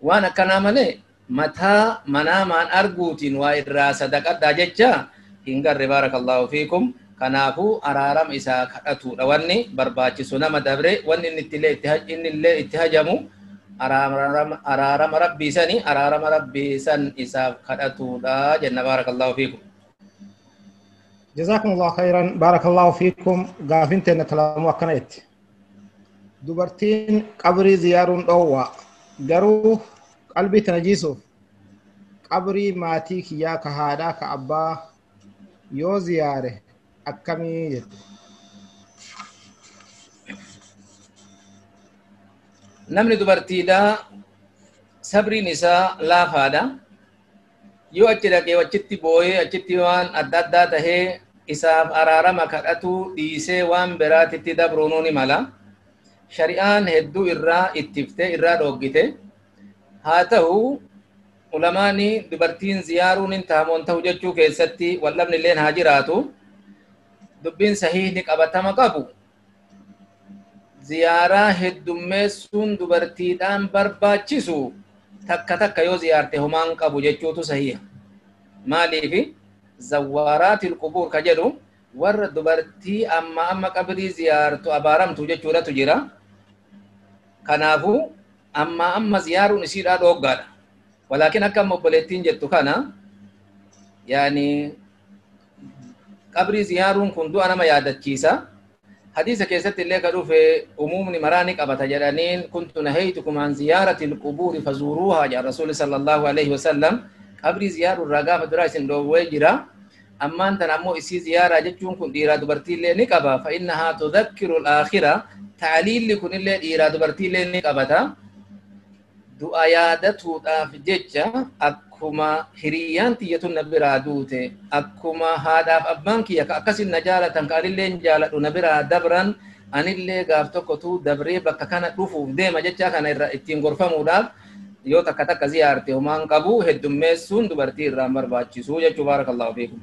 Waan akkanaa malee mataa manaamaan arguutiin waa irraa sadaqadhaa jecha hin garre. Baarakallahu fiikum. Kanaafuu araarama isaa kadhatuudha wanni barbaachisu. Nama dabre wanni inni illee itti hajamu araarama rabbii sani, araarama rabbii san isaaf kadhatuudha jenna. Baarakallahu fiikum. جزاكم الله خيرا، بارك الله فيكم. قافين تنا تلامو أكنت dubartiin qabrii ziyaaruun dhoowwa, garuu qalbii tana jiisuuf qabrii maatii kiyyaa ka haadhaa ka abbaa yoo ziyaare akkamii jette? Namni dubartiidhaa sabriin isaa laafaadha. Yoo achi dhaqee achitti booyee, achitti waan adda addaa tahee, isaaf araarama kadhatu dhiisee waan biraatitti dabruunuu ni mala. Shari'aan hedduu irraa ittiftee irraa dhooggite. Haa ta'u, ulamaani dubartiin ziyaaruun hin tahamoon ta'u jechuu keessatti wallabni illeen haa jiraatu. Dubbiin sahiihni qabatama qabu, ziyaaraa heddummeessuun dubartiidhaan barbaachisu, takka takka yoo ziyaarte homaan qabu jechuutu sahiha. Maaliifi? Zawwaaraatil qubuur ka jedhu, warra dubartii amma amma qabrii ziyaartu abaaramtu jechuudhatu jira. Kanaafuu amma amma ziyaaruun isiidhaa dhooggaadha. Walaakin akka amma obboleettiin jettu kana, yaani qabrii ziyaaruun kun du'a nama yaadachiisa. Hadiisa keessatti illee ka dhufe umuumni maraa ni qabata jedhaniin. "Kuntu nahaytukum an ziyaarati alqubuuri fazuuruuhaa" jedha rasuuli sallallahu alaihi wasallam. Qabrii ziyaaruu irraa gaafa duraa isin dhoowwee jira. Ammaan tan ammoo isii ziyaaraa jechuun kun dhiiraa dubartii illee ni qaba. Fa innahaa tudhakkiru alaakhira, ta'liilli kun illee dhiiraa dubartii illee ni qabata. Du'a yaadatuudhaaf jecha, akkuma hiriyyaan tiyyatun na biraa duute, akkuma haadhaaf abbaan kiyya ka akkasin na jaalatan, ka anillee jaaladhu na biraa dabran, anillee gaaf tokkotu dabree bakka kana dhufuuf deema jecha kana irra ittiin gorfamuudhaaf yoo takka takka ziyaarte homaan qabu. Heddummeessuun dubartii irraan barbaachisu jechuu. Baarakallahu fiikum.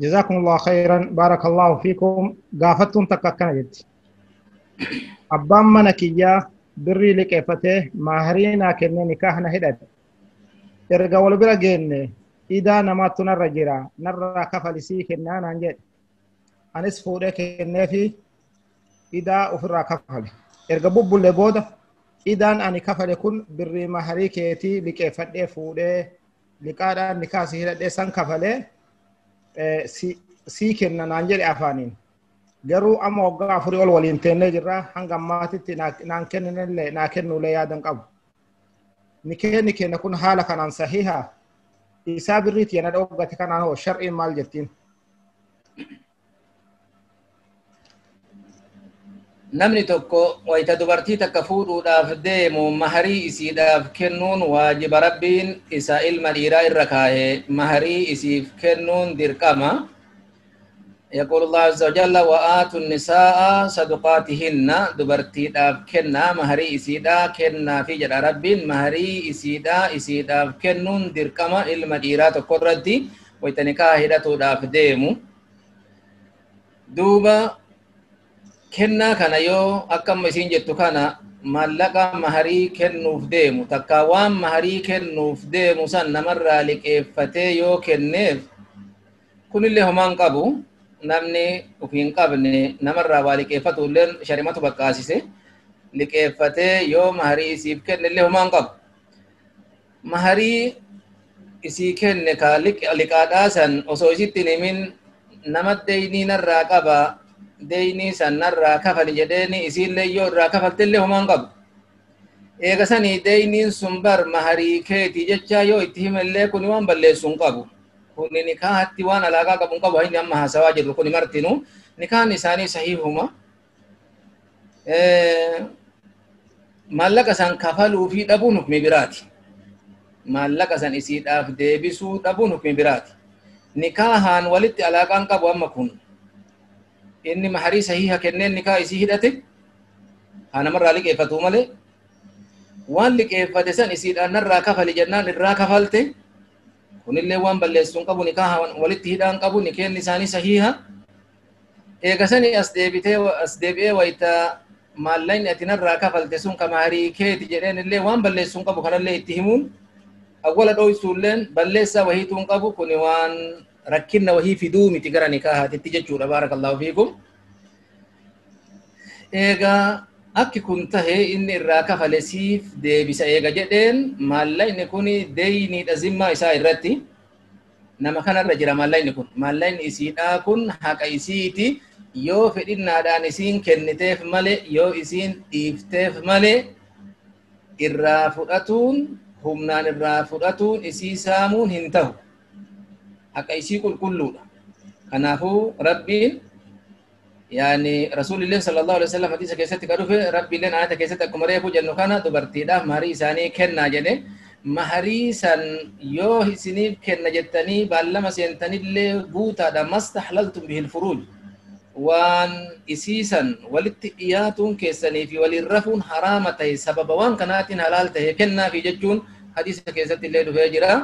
جزاكم الله خيرا، بارك الله فيكم. قافتون takka akkana jetti: Abbaan mana kiyyaa birrii liqeeffatee maahirii naa kennee nikaah na hidhate. Erga wal bira geenne idaa namaattu narra jira, narraa kafalisii kennaa naan jedhe. Anis fuudhee kenneefi idaa ofirraa kafale. Erga bubbullee booda idaan ani kafale kun birrii maharii keetii liqeeffadhee fuudhee liqaadhaan nikaah si hidhadhee san kafalee sii kenna naan jedhe afaaniin. Garuu amma waggaa 4 ol waliin teennee jirra hanga ammaatitti naan kenninillee naa kennuullee yaadan qabu. Nikeenni keenya kun haala kanaan sahiha isaa birriitti yana dhoggate kanaan hoo shar'iin maal jettiin? Namni tokko wayita dubartii takka fuudhuudhaaf deemu maharii isiidhaaf kennuun waajiba rabbiin isa ilma dhiiraa irra kaahe maharii isiif kennuun dirqama. يقول الله عز وجل وآتوا النساء صدقاتهن دبرتي داف كنا مهري إسيدا كنا في جل رب مهري إسيدا إسيدا كنون دركما إلما ديرات قردي ويتنكا هدتو داف ديمو دوبا كنا كان يو أكم مسين جتو كان مالكا مهري كنوف ديمو تكاوام مهري كنوف ديمو سن نمر لك إفتي يو كنف كن اللي همان قبو namni ofii hin qabne namarraa waa liqeeffatu illee sharimatu bakkaasise liqeeffatee yoo maharii isiif kenne illee homaa hin qabu. Maharii isii kenne ka liqaadhaa san osoo isitti hin himin nama deynii narraa qaba deynii san narraa kafali jedheeni isiillee yoo irraa kafalte illee homaa hin qabu. Eega sanii deyniin sun bar maharii keetii jecha yoo itti hime illee kuni waan balleessu hin qabu. Kuni nikaahatti waan alaaqaa qabu hin qabu inni amma haasawaa jirru kuni martinu nikaahni isaanii sahiihuma. Maallaqa san kafaluu fi dhabuun hukmi biraati. Maallaqa san isiidhaaf deebisuu dhabuun hukmi biraati. Nikaahaan walitti alaaqaan qabu amma kun inni maharii sahiiha kenneen nikaah isii hidhate haa namarraa liqeeffatu malee waan liqeeffate san isiidhaan narraa kafali jennaan irraa kafalte kunillee waan balleessuun qabu nikaaha walitti hidhaan qabu nikeenni isaanii sahiiha. Eega sanii as deebitee as deebi'ee wayita maallaqni ati narraa kafalte sun ka maharii keeti jedheen illee waan balleessuun qabu kanallee itti himuun awwala dhoysuulleen balleessaa wahiituu hin qabu kuni waan rakkinna wahii fiduu miti gara nikaahaatitti jechuudha. Baarakallaahu fiikum. Eegaa akki kun tahe inni irraa kafale siif deebisa eega jedheen maallaqni kun deyniidha zimmaa isaa irratti nama kanarra jira. Maallaqni kun maallaqni isiidhaa kun haqa isiiti yoo fedhinnaadhaan isiin kenniteef malee yoo isiin dhiifteef malee irraa fudhatuun humnaan irraa fudhatuun isii saamuun hin tahu. Haqa isii qulqulluudha. Kanaafuu rabbiin يعني رسول الله صلى الله عليه وسلم حديث كيست كروفه ربي لنا آية كيست أكمره جنو كنا دبرتي ده مهري ساني كنا جنة مهري سان يو سنيب كنا جتني بالله مسينتني اللي بوتا ده ما استحللتم به الفروج وان إسيسا ولتئياتون كيسني في وللرفون حرامته سبب وان كناتين حلالته كنا في جتون حديث كيست اللي دفجرا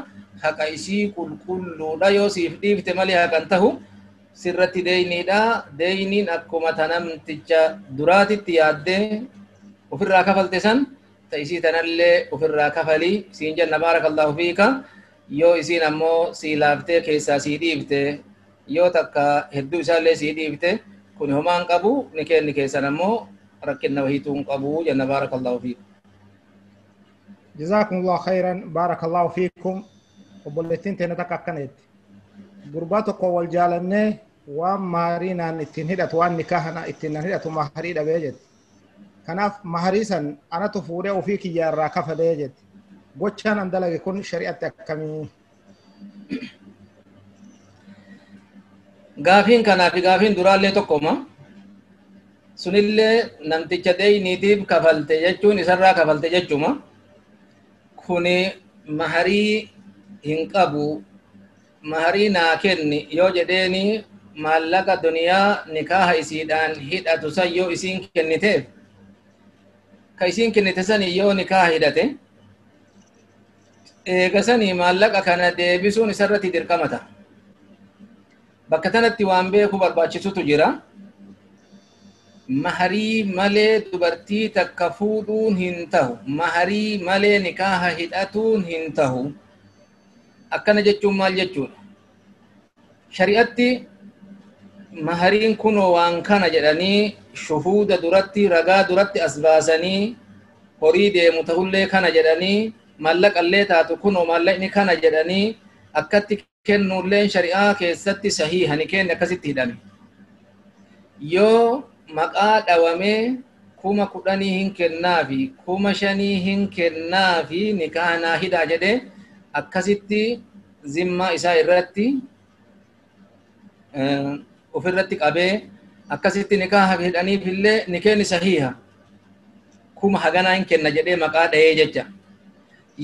حق إسي كل كل لا يوسف ديف تمليها كنته sirratti deyniidha. Deyniin akkuma ta namticha duraatitti yaaddee ofirraa kafalte san ta isii tanallee ofirraa kafalii siin jenna. Baarakallaahu fiika. Yoo isiin ammoo sii laaftee keessaa sii dhiifte yoo takka hedduu isaallee sii dhiifte kun homaa hin qabu ni kenni keessan ammoo rakkinna wahiituu hin qabu jenna. Baarakallaahu fiika. Jazaakumullahu khayran baarakallaahu fiikum. Obboleettiin teenya takka akkana jetti. Gurbaa tokko wal jaalannee waan maharii naan ittiin hidhatu waan nikaaha ittiin naan hidhatu maharii dhabee jetti. Kanaaf maharii san anatu fuudhee ofii kiyya irraa kafalee jetti. Gochaan an dalage kun shari'atti akkamii? Gaafiin kanaa fi gaafiin duraallee tokkoma. Sunillee namticha deyniitiif kafalte jechuun isarraa kafalte jechuma. Kuni maharii hin qabu maharii naa kenni yoo jedheeni maallaqa duniyaa nikaaha isiidhaan hidhatu san yoo isiin kenniteef ka isiin kennite sani yoo nikaaha hidhate eega sanii maallaqa kana deebisuun isarratti dirqamata. Bakka tanatti waan beeku barbaachisutu jira. Maharii malee dubartii takka fuudhuun hin tahu. Maharii malee nikaaha hidhatuun hin tahu. Akkana jechuun maal jechuudha? Shari'atti mahariin kunoo waan kana jedhanii shuhuuda duratti ragaa duratti as baasanii horii deemu ta'ullee kana jedhanii maallaqallee taatu kunoo maallaqni kana jedhanii akkatti kennuulleen shari'aa keessatti sahiiha ni kenne akkasitti hidhame. Yoo maqaa dhawamee 10,000 hin kennaafi 5,000 hin kennaafi nikaa naa hidhaa jedhee akkasitti zimmaa isaa irratti ofirratti qabee akkasitti nikaa hidhaniif illee nikeenni sahiha 10,000 haganaa hin kenna jedhee maqaa dhahee jecha.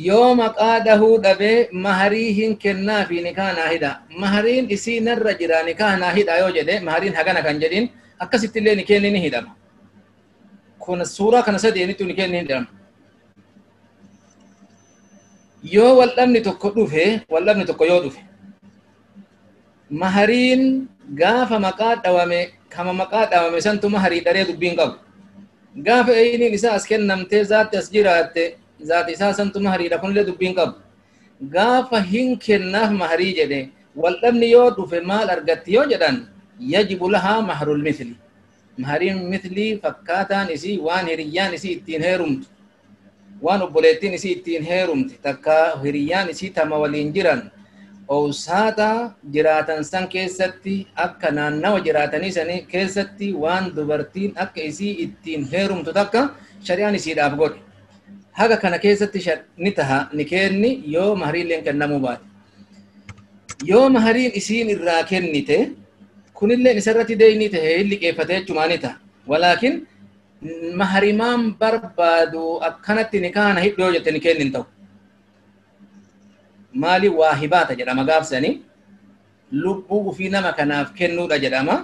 Yoo maqaa dhahuu dhabee maharii hin kennaafi nikaa naa hidha, mahariin isii narra jira nikaa naa hidha yoo jedhe mahariin hagana kan jedhin akkasitti illee nikeenni ni hidhama. Kun suuraa kana sadeenitti nikeenni ni hidhama. Yoo waldhabni tokko dhufe, waldhabni tokko yoo dhufe mahariin gaafa maqaa dhawame kama maqaa dhawame santu maharii dharee dubbiin qabu. Gaafa eyniin isaa as kennamtee zaatti as jiraatte zaati isaa santu mahariidha kunillee dubbiin qabu. Gaafa hin kennaaf maharii jedhe waldhabni yoo dhufe maal argatti yoo jedhan yajibu lahaa mahrul mithli. Mahariin mithlii fakkaataan isii waan hiriyyaan isii ittiin heerumtu, waan obboleettiin isii ittiin heerumte takka hiriyyaan isii tama waliin jiran owsaata jiraatan san keessatti akka naannawa jiraatanii sanii keessatti waan dubartiin akka isii ittiin heerumtu takka shari'aan isiidhaaf godhe. Haga kana keessatti ni taha ni kenni yoo mahariilleen kennamuu baate. Yoo mahariin isiin irraa kennite kunilleen isarratti deeynii tahe hin liqeeffate jechumaa ni taha. Walaakin maharimaan barbaadu akkanatti ni kaana hidhu yoo jette ni kenni hin ta'u. Maali waa hibaata jedhama gaafsanii lubbuu ufii nama kanaaf kennuudha jedhama.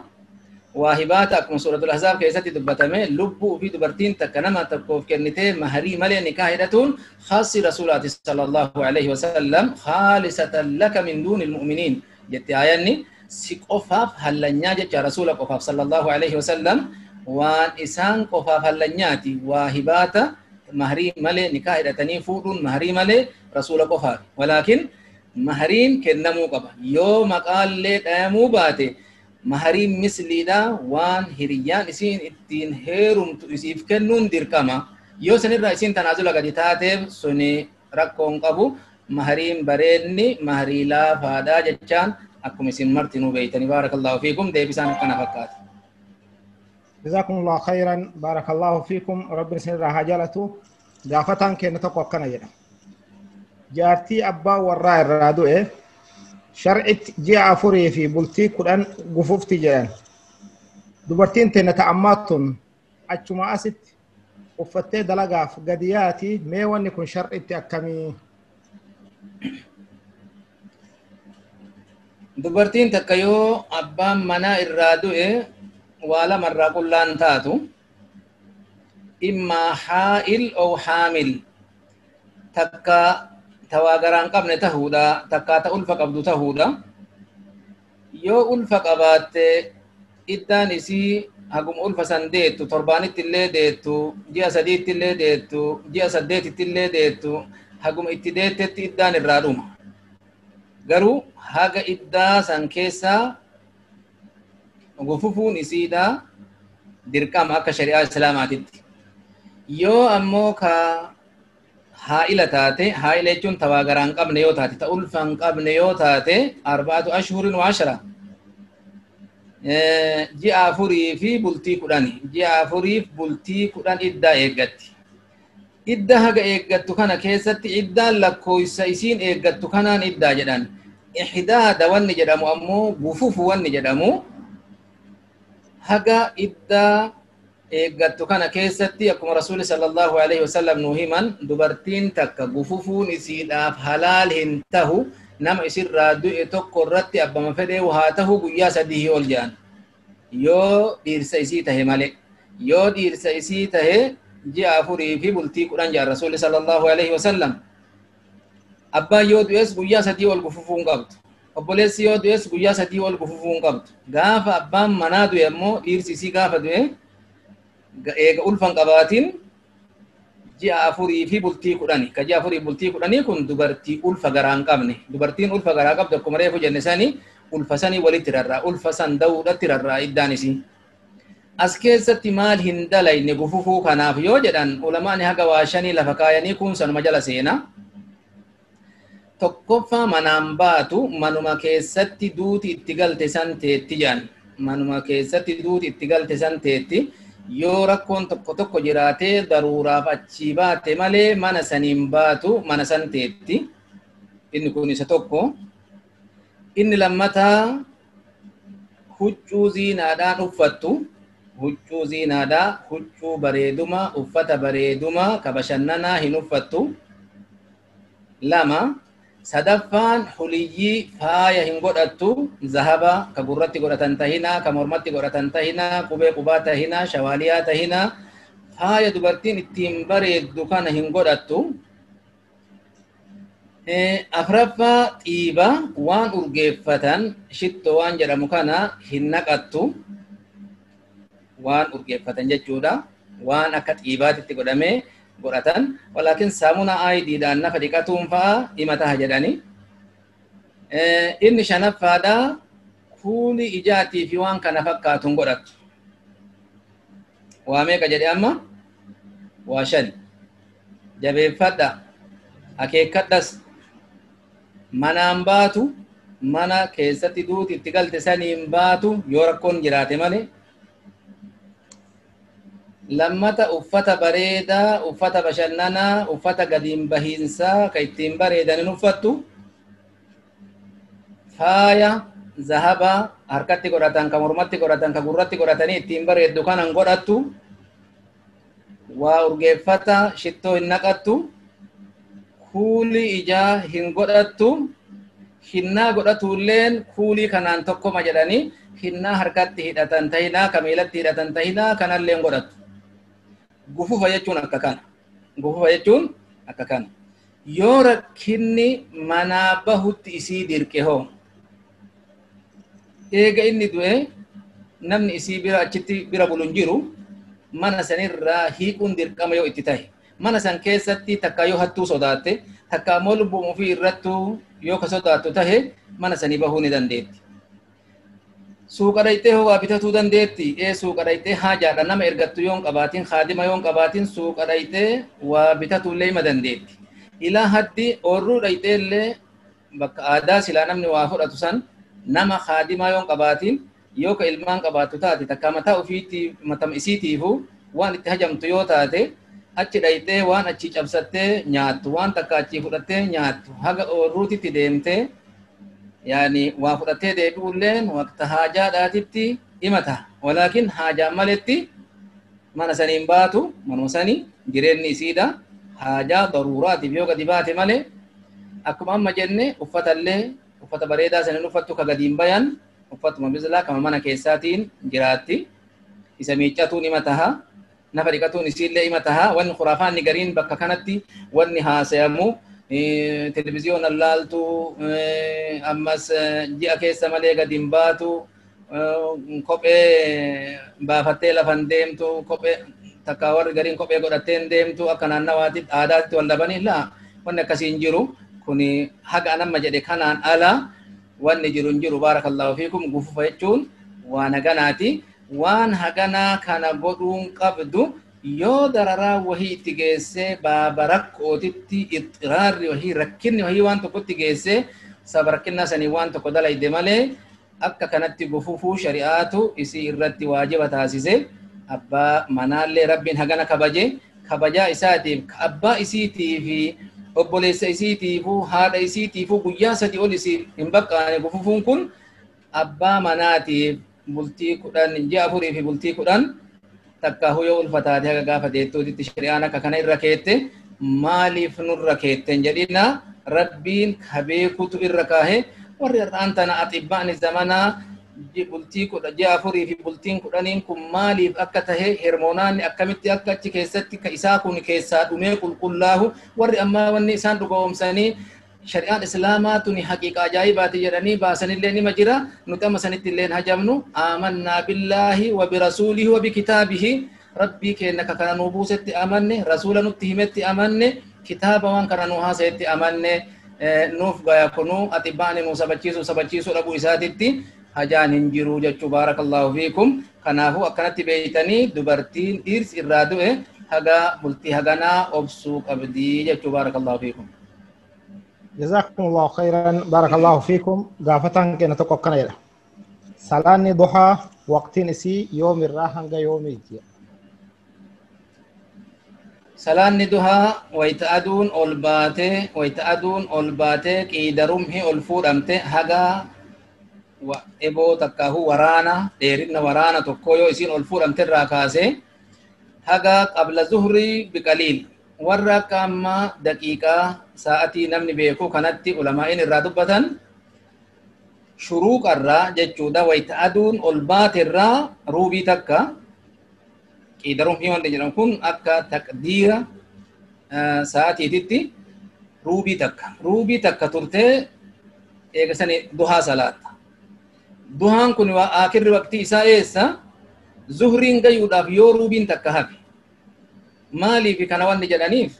Waa hibaata akkuma suuratul ahzaab keessatti dubbatame lubbuu ufii dubartiin takka nama tokkoof kennitee maharii malee nikaa hidhatuun khaassi rasuulaati sallallahu alaihi wasallam khaalisatan laka min duuni almu'miniin jette aayanni si qofaaf hallanyaa jecha rasuula qofaaf sallallahu alaihi wasallam waan isaan qofaaf hallanyaati waa hibaata maharii malee nikaa hidhatanii fuudhuun maharii malee rasuula qofaaf. Walaakin mahariin kennamuu qaba. Yoo maqaallee dhayamuu baate mahariin misliidha waan hiriyyaan isiin ittiin heerumtu isiif kennuun dirqama. Yoo sanirraa isiin tanaazula gadi taateef suni rakkoon qabu. Mahariin bareedni maharii laafaadha jechaan akkuma isin martinuu beeytanii. Baarakallahu fiikum. Deebisaan akkana fakkaata. جزاكم الله خيرا بارك الله فيكم رب سنرى هاجلته غافتان كن تكو كنا جدا جارتي ابا ورا الرادو شرعت جي افوري في بلتي قران غفوفتي جان دبرتين تن تأماتن اچما اسيت وفتة دلغاف غدياتي مي وني كن شرعت اكمي دبرتين تكيو ابا منا الرادو ولا مرة قلان تاتو إما حائل أو حامل تكا تواغران قبل تهودا تكا تألفق أبدو تهودا يو ألفق أبات إدان إسي هقوم ألفة سنديتو تربانت اللي ديتو جيا سديت اللي ديتو جيا سديت اللي ديتو هقوم اتديت إدان الرادوم غرو هاga إدا سنكيسا غفوفون إسيدا دركام أكا شريعة إسلاماتي يو أمو كا هائلة تاتي هائلة جون تواغران قبل يو تاتي تألفان قبل يو تاتي 4 أشهر و10 جي أفوري في بلتي كوداني جي أفوري في بلتي كودان إدّا إيغاتي إدّا هاga إيغاتو كان كيستي إدّا لكويسا إسين إيغاتو كانان إدّا جدان إحداد واني جدامو أمو غفوف واني جدامو haga iddaa eeggattu kana keessatti akkuma rasuuli sallallahu alaihi wasallam nu himan dubartiin takka gufufuun isiidhaaf halaal hin tahu nama isirraa du'e tokko irratti abbama fedhee haa tahu guyyaa 3 ol jedhan yoo dhiirsa isii tahe malee yoo dhiirsa isii tahe ji'a 4 fi bultii 10 jedhan rasuuli sallallahu alaihi wasallam. Abbaan yoo du'es guyyaa 3 ol gufufuu hin qabdu. Obboleessi yoo du'es guyyaa 3 ol gufufuu hin qabdu. Gaafa abbaan manaa du'e ammoo dhiirsi isii gaafa du'e eega ulfan qabaatiin ji'a 4 fi bultii 10. Ka ji'a 4 fi bultii 10 kun dubartii ulfa garaa hin qabne. Dubartiin ulfa garaa qabdu akkuma reefu jenne sanii ulfa sanii walitti rarra'a. Ulfa san da'uudhatti rarra'a iddaan isii. As keessatti maal hin dalayne gufufuu kanaaf yoo jedhan ulamaan haga waa 5 lafa kaayanii kun sanuma jala seena. Tokkoffaa manaan baatu manuma keessatti duuti itti galte san teetti jedhan. Manuma keessatti duuti itti galte san teetti. Yoo rakkoon tokko tokko jiraatee daruuraaf achii baate malee mana saniin baatu, mana san teetti. Inni kun isa tokko. Inni lammataa huccuu ziinaadhaan uffattu. Huccuu ziinaadhaa, huccuu bareeduma, uffata bareeduma ka bashannanaa hin uffattu. 2. Sadaffaan huliyyii faaya hin godhattu. Zahaba ka gurratti godhatan tahinaa, ka mormatti godhatan tahinaa, qubee qubaa tahinaa, shawaaliyaa tahinaa, faaya dubartiin ittiin bareeddu kana hin godhattu. Afraffaa xiiba waan urgeeffatan shittoo waan jedhamu kana hin naqattu. Waan urgeeffatan jechuudha. Waan akka xiibaatitti godhamee godhatan. Walaakin saamuna aayidiidhaan nafa dhiqatuun fa'a hima taha jedhani. Inni shanaffaadha kuuli ijaatii fi waan kana fakkaatu hin godhattu. Waa meeqa jedhe amma? Waa 5. Jabeeffadha. Akeekkadhas. Manaan baatu, mana keessatti duuti itti galte saniin baatu yoo rakkoon jiraate malee. Lammata uffata bareedaa, uffata bashannanaa, uffata gadiin bahiinsaa ka ittiin bareedan hin uffattu. Faaya zahaba harkatti godhatan, ka mormatti godhatan, ka gurratti godhatanii ittiin bareeddu kana hin godhattu. Waa urgeeffata shittoo hin naqattu. Kuulii ijaa hin godhattu. Hinnaa godhatulleen kuulii kanaan tokkoma jedhanii hinnaa harkatti hidhatan tahinaa, ka miilatti hidhatan tahinaa kanallee hin godhattu. Gufufa jechuun akka kana. Gufufa jechuun akka kana. Yoo rakkinni manaa bahutti isii dirqe hoo? Eega inni du'e namni isii bira achitti bira bulu hin jiru, mana sanirraa hiikuun dirqama yoo itti tahe. Mana san keessatti takka yoo hattuu sodaatte, takka ammoo lubbuun ofii irrattuu yoo ka sodaattu tahe mana sanii bahuu ni dandeetti. Suuqa dhayxee hoo waa bitatuu dandeetti? Suuqa dhayxee haajaadha nama ergattu yoo hin qabaatin, haadima yoo hin qabaatin suuqa dhayxee waa bitatuu illee hima dandeetti. Ilaa haddi oorruu dhayxee illee bakka aadaa silaa namni waa fudhatu san nama haadimaa yoo hin qabaatin, yoo ka ilmaan qabaattu taate takka mataa ofiitti matama isiitiifu waan itti hajamtu yoo taate achi dhayxee waan achi cabsattee nyaattu, waan takka achi fudhattee nyaattu haga oorruutitti deemtee yaani waa fudhattee deebi'ulleen waqta haajaadhaatitti himata. Walaakin haajaan maletti mana saniin baatu, manuma sanii jireenyi isiidha. Haajaa daruuraatiif yoo gadi baate malee akkuma amma jenne uffatallee uffata bareedaa saniin uffattu ka gadiin bayan uffatuma bislaa kama mana keessaatiin jiraatti. Isa miiccatuun hima taha. Nafa dhiqatuun isiillee hima taha. Wanni khuraafaanni gariin bakka kanatti wanni haasayamu televiziyoona laaltu, ammas ji'a keessa malee gadi hin baatu, kophee baafattee lafan deemtu, kophee takka warri gariin kophee godhattee hin deemtu, akka naannawaatti aadaatti wal dhabanii laa wanni akkasii hin jiru. Kuni haga anamma jedhe kanaan ala wanni jiru hin jiru. Baarakallaahu fiikum. Gufufa jechuun waan haganaati. Waan haganaa kana godhuun qabdu yoo dararaa wahii itti geessee baaba rakkootitti ixxiraarri wahii rakkinni wahii waan tokkotti geessee saba rakkinnaa sanii waan tokko dalayde malee akka kanatti gufufuu shari'aatu isii irratti waajiba taasise. Abbaa manaallee rabbiin hagana kabaje, kabajaa isaatiif abbaa isiitii fi obboleessa isiitiifuu haadha isiitiifuu guyyaa 3 ol isii hin baqqaane gufufuun kun abbaa manaatiif bultii 10 ji'a 4 fi bultii 10 takka huyoo ulfataate haga gaafa deettuutitti shari'aan akka kana irra keette. Maaliif nurra keette hin jedhina, rabbiin kabeekutu irra kaahe. Warri har'aan tana axibbaani zamanaa bultii 10 ji'a 4 fi bultiin 10 kun maaliif akka tahe hermoonaanni akkamitti akka achi keessatti ka isaa kun keessaa dhumee qulqullaahu warri ammaa wanni isaan dhugoomsanii shari'aan islaamaa tuni haqiiqa ajaa'ibaati jedhanii baasanillee nima jira. Nuti amma sanitti illee hajamnu. Aamannaa billaahi wa birasuulihi wa bikitaabihi. Rabbii keenya ka kana nuu buusetti amanne, rasuula nutti himetti amanne, kitaaba waan kana nuu haasayetti amanne. Nuuf gaya kunuu axibbaani nuu sabachiisuu sabachiisuu dhabuu isaatitti hajaan hin jiru jechuu. Baarakallaahu fiikum. Kanaafuu akkanatti beeytanii dubartiin dhiirsi irraa du'e haga bultii haganaa obsuu qabdii jechuu. Baarakallaahu fiikum. جزاكم الله خيرا، بارك الله فيكم. قافتان كنا تقوى كنا. Salaanni duhaa waqtiin isii yoomirraa hanga yoomiiti? Salaanni duhaa wayta aduun ol baatee, wayta aduun ol baatee qiida rumhi ol fuudhamte haga eboo takkaahu waraana dheerinna waraana tokko yoo isiin ol fuudhamte irraa kaasee haga qabla zuhrii biqaliil. Warra akka ammaa daqiiqaa sa'atii namni beeku kanatti ulamaa'iin irraa dubbatan shuruuqarraa jechuudha. Wayta aduun ol baaterraa ruubii takka qiida rumhii wanti jedhamu kun akka taqdiira sa'atiititti ruubii takka turtee eegasanii duhaa salaatta. Duhaan kun akirri waqtii isaa eessa? Zuhriin gayuudhaaf yoo ruubiin takka hafe. Maaliif kana wanni jedhaniif?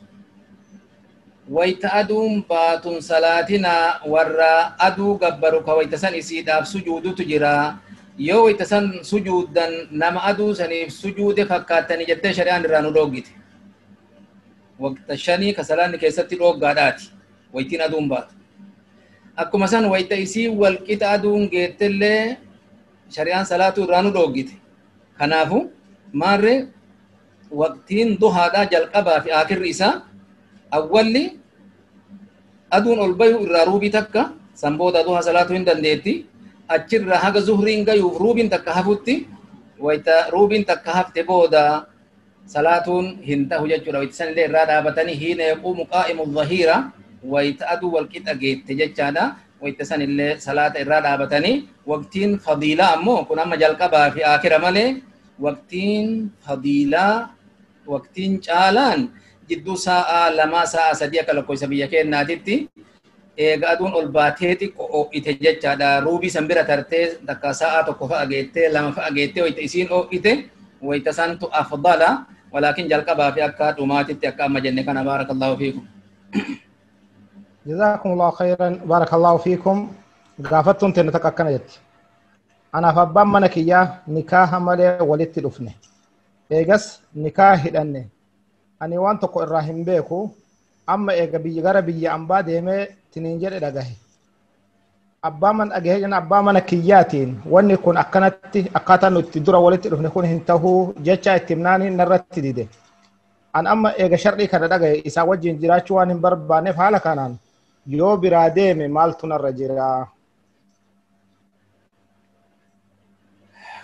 Wayta aduun baatun salaatinaa warra aduu gabbaru ka wayta san isiidhaaf sujuudutu jira. Yoo wayta san sujuuddan nama aduu saniif sujuude fakkaattanii jettee shari'aan irraa nu dhoggite. Waqta shanii ka salaanni keessatti dhoggaadhaati. Waytiin aduun baatu. Akkuma san wayta isii walqixa aduun geettellee shari'aan salaatuu irraa nu dhoggite. Kanaafu maarree waqtiin duhaadhaa jalqabaa fi akirri isaa awwalli aduun ol bayu irraa ruubii takka san booda duhaa salaatuu hin dandeetti. Achirraa haga zuhriin gayuuf ruubiin takka hafutti wayta ruubiin takka hafte booda salaatuun hin tahu jechuudha. Wayta sanillee irraa dhaabatanii hiina yaquumu qaa'imu dhahiira wayta aduu walqixa geette jechaadha. Wayta sanillee salaata irraa dhaabatanii waqtiin fadiilaa ammoo kun amma jalqabaa fi akira malee waqtiin fadiilaa waqtiin caalaan jidduu sa'a 2 sa'a 3 akka lakkoofsa biyya keenyaatitti eega aduun ol baatee xiqqoo ho'ite jechaadha. Ruubii san bira tartee takka sa'a 1 fa'a geettee 2 fa'a geettee wayta isiin ho'ite wayta santu afdala. Walaakin jalqabaa fi akka dhumaatitti akka amma jenne kana. Baarakallaahu fiikum. Jazaakumullahu khayran, baarakallaahu fiikum. Gaafattuun teenna takka akkana jetti. Anaaf abbaan mana kiyyaa nikaaha malee walitti dhufne. Eegas nikaa hidhanne. Ani waan tokko irraa hin beeku. Amma eega biyya gara biyya ambaa deemee tiniin jedhe dhagahe. Abbaa mana dhagahe jenna abbaa mana kiyyaatiin wanni kun akkanatti akkaataa nuti dura walitti dhufne kun hin tahuu jecha itti himnaani narratti dide. An amma eega shar'ii kana dhagahe isaa wajjin jiraachuu waan hin barbaanneef haala kanaan yoo biraa deeme maaltu narra jira?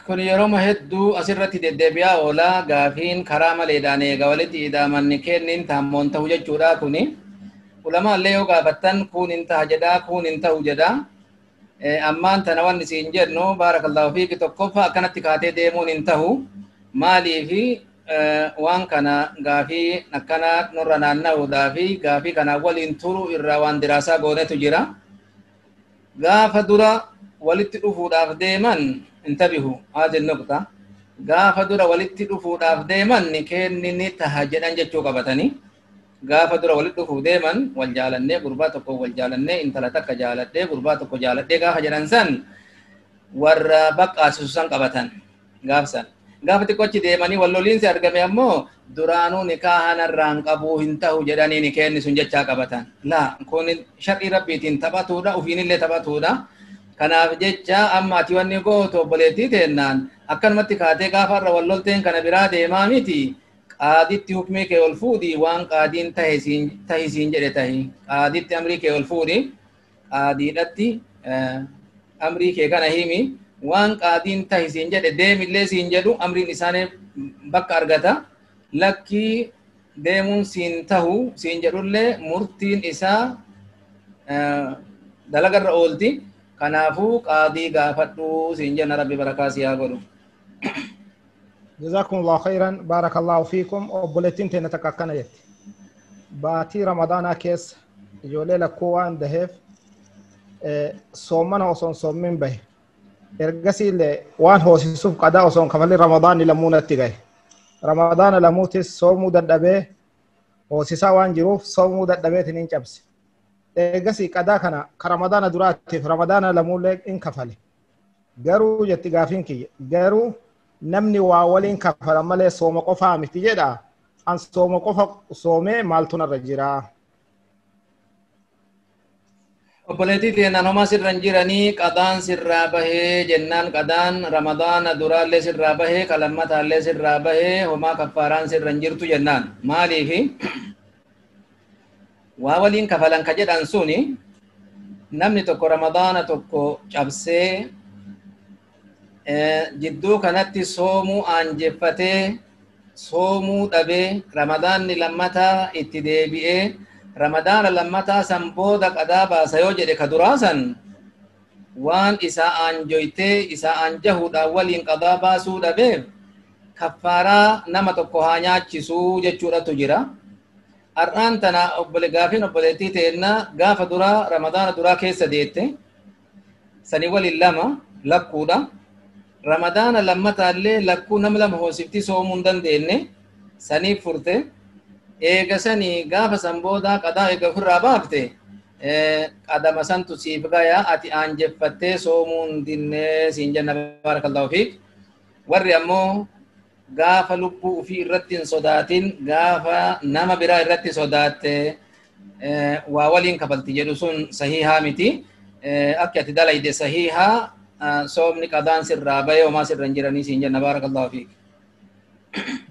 Kun yeroo hedduu asirratti deddeebi'aa oola. Gaafiin karaa maleedhaan eega walitti hidhamanni kennin taammoon ta'u jechuudha kuni. Ulamaallee yoo gaafattan kun hin taha jedhaa kun hin ta'u jedhaa. Ammaan tana wanni siin jennu baarakallaahu fiiki tokkoffaa akkanatti kaatee deemuun hin tahu. Maaliifi waan kana gaafii akkana nurra naanna'uudhaa fi gaafii kanaa waliin turu irraa waan diraasaa goonetu jira. Gaafa dura walitti dhufuudhaaf deeman intabihu haadhi nuqta. Gaafa dura walitti dhufuudhaaf deeman ni kenni ni taha jedhan jechuu qabatanii. Gaafa dura walitti dhufuu deeman wal jaalannee gurbaa tokko wal jaalannee intala takka jaaladhee gurbaa tokko jaaladhee gaafa jedhan san warra baqqaasisu san qabatan gaafsan. Gaafa xiqqoochi deemanii wal loliinsi argame ammoo duraanuu nikaaha narraan qabuu hin tahu jedhanii ni kenni sun jechaa qabatan. Laa kun shar'ii rabbiitiin taphatuudha ofiinillee taphatuudha. Kanaaf jecha amma ati wanni gootu obboleettii teennaan akkanumatti kaatee gaafa irra wal lolteen kana biraa deemaa miti. Qaaditti hukmii kee ol fuudhi waan qaadiin tahi siin jedhe tahi. Qaaditti amrii kee ol fuudhi qaadiidhatti amrii kee kana himi waan qaadiin tahi siin jedhe deemillee siin jedhu amriin isaanii bakka argata. Lakkii deemuun siin tahu siin jedhullee murtiin isaa dalagarra oolti. Kanaafuu qaadii gaafadhu siin jenna. Rabbi barakaa si haa godhu. Jazakumullahu khairan, barakallahu fiikum. Obboleettiin teenya takka akkana jetti. Baatii Ramadaanaa keessa ijoollee lakkuu waan daheef soomana osoo hin soommin bahe. Ergasii illee waan hoosisuuf qadaa osoo hin kafalin Ramadaanni lamuu natti gahe. Ramadaana lamuutis soomuu dadhabee hoosisaa waan jiruuf soomuu dadhabeetiin hin cabse. Ergasii qadaa kana ka Ramadaana duraatiif Ramadaana lamuullee hin kafale. Garuu jetti gaafiin kiyya. Garuu namni waa waliin kafala malee sooma qofaa miti jedha. An sooma qofa soomee maaltu narra jira? Obboleettii teenaan homaa sirra hin jiranii qadaan sirraa bahee jennaan qadaan ramadaana duraallee sirraa bahee kalammataallee sirraa bahee homaa kaffaaraan sirra hin jirtu jennaan. Maaliifi waa waliin kafalan ka jedhan suni namni tokko ramadaana tokko cabsee jidduu kanatti soomuu aanjeffatee soomuu dhabee ramadaanni lammataa itti deebi'ee ramadaana lammataa san booda qadaa baasa yoo jedhe ka duraa san waan isaa aanjoytee isaa aanjahuudhaan waliin qadaa baasuu dhabeef kaffaaraa nama tokko haa nyaachisuu jechuudhatu jira. Har'aan tana obbole gaafiin obboleettii teennaa gaafa duraa ramadaana duraa keessa deette sanii waliin lama lakkuudha. Ramadaana lammataallee lakkuu nama lama hoosiftii soomuu hin dandeenye saniif furte. Eega sanii gaafa san boodaa qadaa eega ofirraa baafte qadama santu siif gaya ati aanjeffattee soomuu hin dinnee siin jenna baarakallahu fiik. Warri ammoo gaafa lubbuu ofii irratti hin sodaatin gaafa nama biraa irratti sodaatte waa waliin kafalti jedhu sun sahihaa miti. Akka ati dalayde sahihaa soomni qadaan sirraa bahee homaa sirra hin jiranii siin jenna baarakallahu fiik.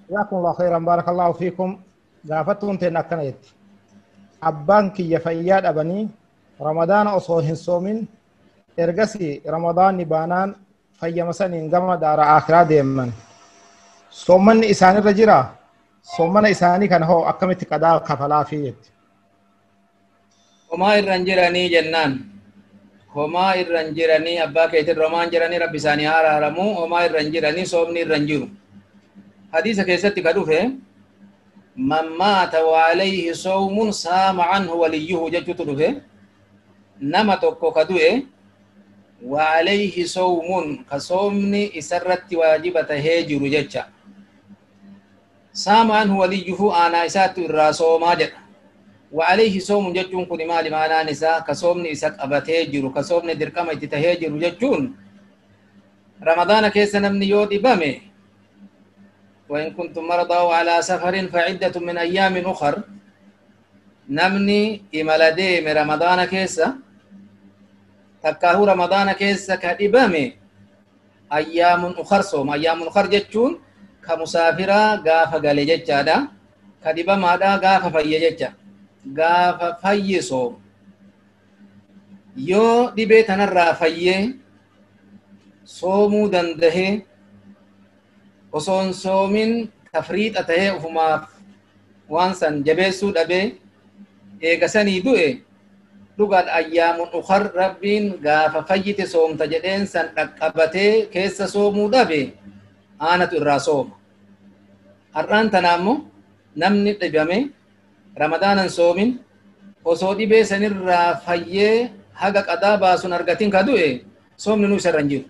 Jazakumullahu khairan baarakallahu fiikum. Gaafattuun teen akkana jetti. Abbaan kiyya fayyaa dhabanii ramadaana osoo hin soomin ergasii ramadaanni baanaan fayyama saniin gama daara akhiraa deeman. Soommanni isaanirra jira. Soommana isaanii kana hoo akkamitti qadaa kafalaafii jetti. Homaa irra hin jiranii jennaan. Homaa irra hin jiranii abbaa keetirra homaa hin jiranii rabbi isaanii haa araaramuu homaa irra hin jiranii soomni irra hin jiru. Hadiisa keessatti ka dhufe man maata wa alayhi sawmun saama anhu waliyyuhu jechuutu dhufe. Nama tokko ka du'e wa alayhi sawmun ka soomni isarratti waajiba tahee jiru jecha. Saama anhu waliyyuhu aanaa isaatti irraa soomaa jedha. Wa alayhi sawmun jechuun kun maali maanaan isaa ka soomni isa qabatee jiru ka soomni dirqama itti tahee jiru jechuun ramadaana keessa namni yoo dhibame وإن كنتم مرضى أو على سفر فعدة من أيام أخر. نمني إمالدي من رمضان كيسا تكاهو رمضان كيسا كإبامي أيام أخر صوم أيام أخر جتشون كمسافرة غافة غالي جتشا كإباما دا غافة في جتشا غافة في صوم يو دي بيتنا الرافية صومو دنده osoo hin soomin tafriixa tahee ofumaaf waan san jabeessuu dhabee eega sanii du'e dhugaadha ayyaamun ukar rabbiin gaafa fayyite soomta jedheen san dhaqqabatee keessa soomuu dhabe aanatu irraa sooma. Har'aan tana ammoo namni dhibame ramadaanan soomin osoo dhibee sanirraa fayyee haga qadaa baasun argatin ka du'e soomni nu isarra hin jiru.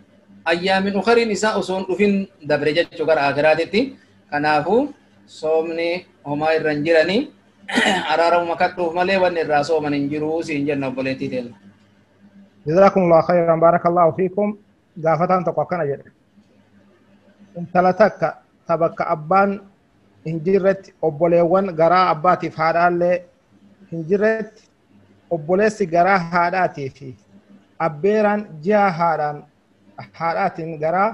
Ayyaamin ukariin isaa osoo hin dhufin dabre jechuu gara akiraatitti. Kanaafuu soomni homaa irra hin jiranii araaramuma kadhuuf malee wanni irraa sooman hin jiruu siin jenna obboleettii teenya. Jazakumullahu khairan baarakallahu fiikum. Gaafataan tokko akkana jedhe. Intala takka ta bakka abbaan hin jirretti obboleewwan garaa abbaatiif haadhaallee hin jirretti obboleessi garaa haadhaatii fi abbeeraan ji'a haadhaan haadhaatiin garaa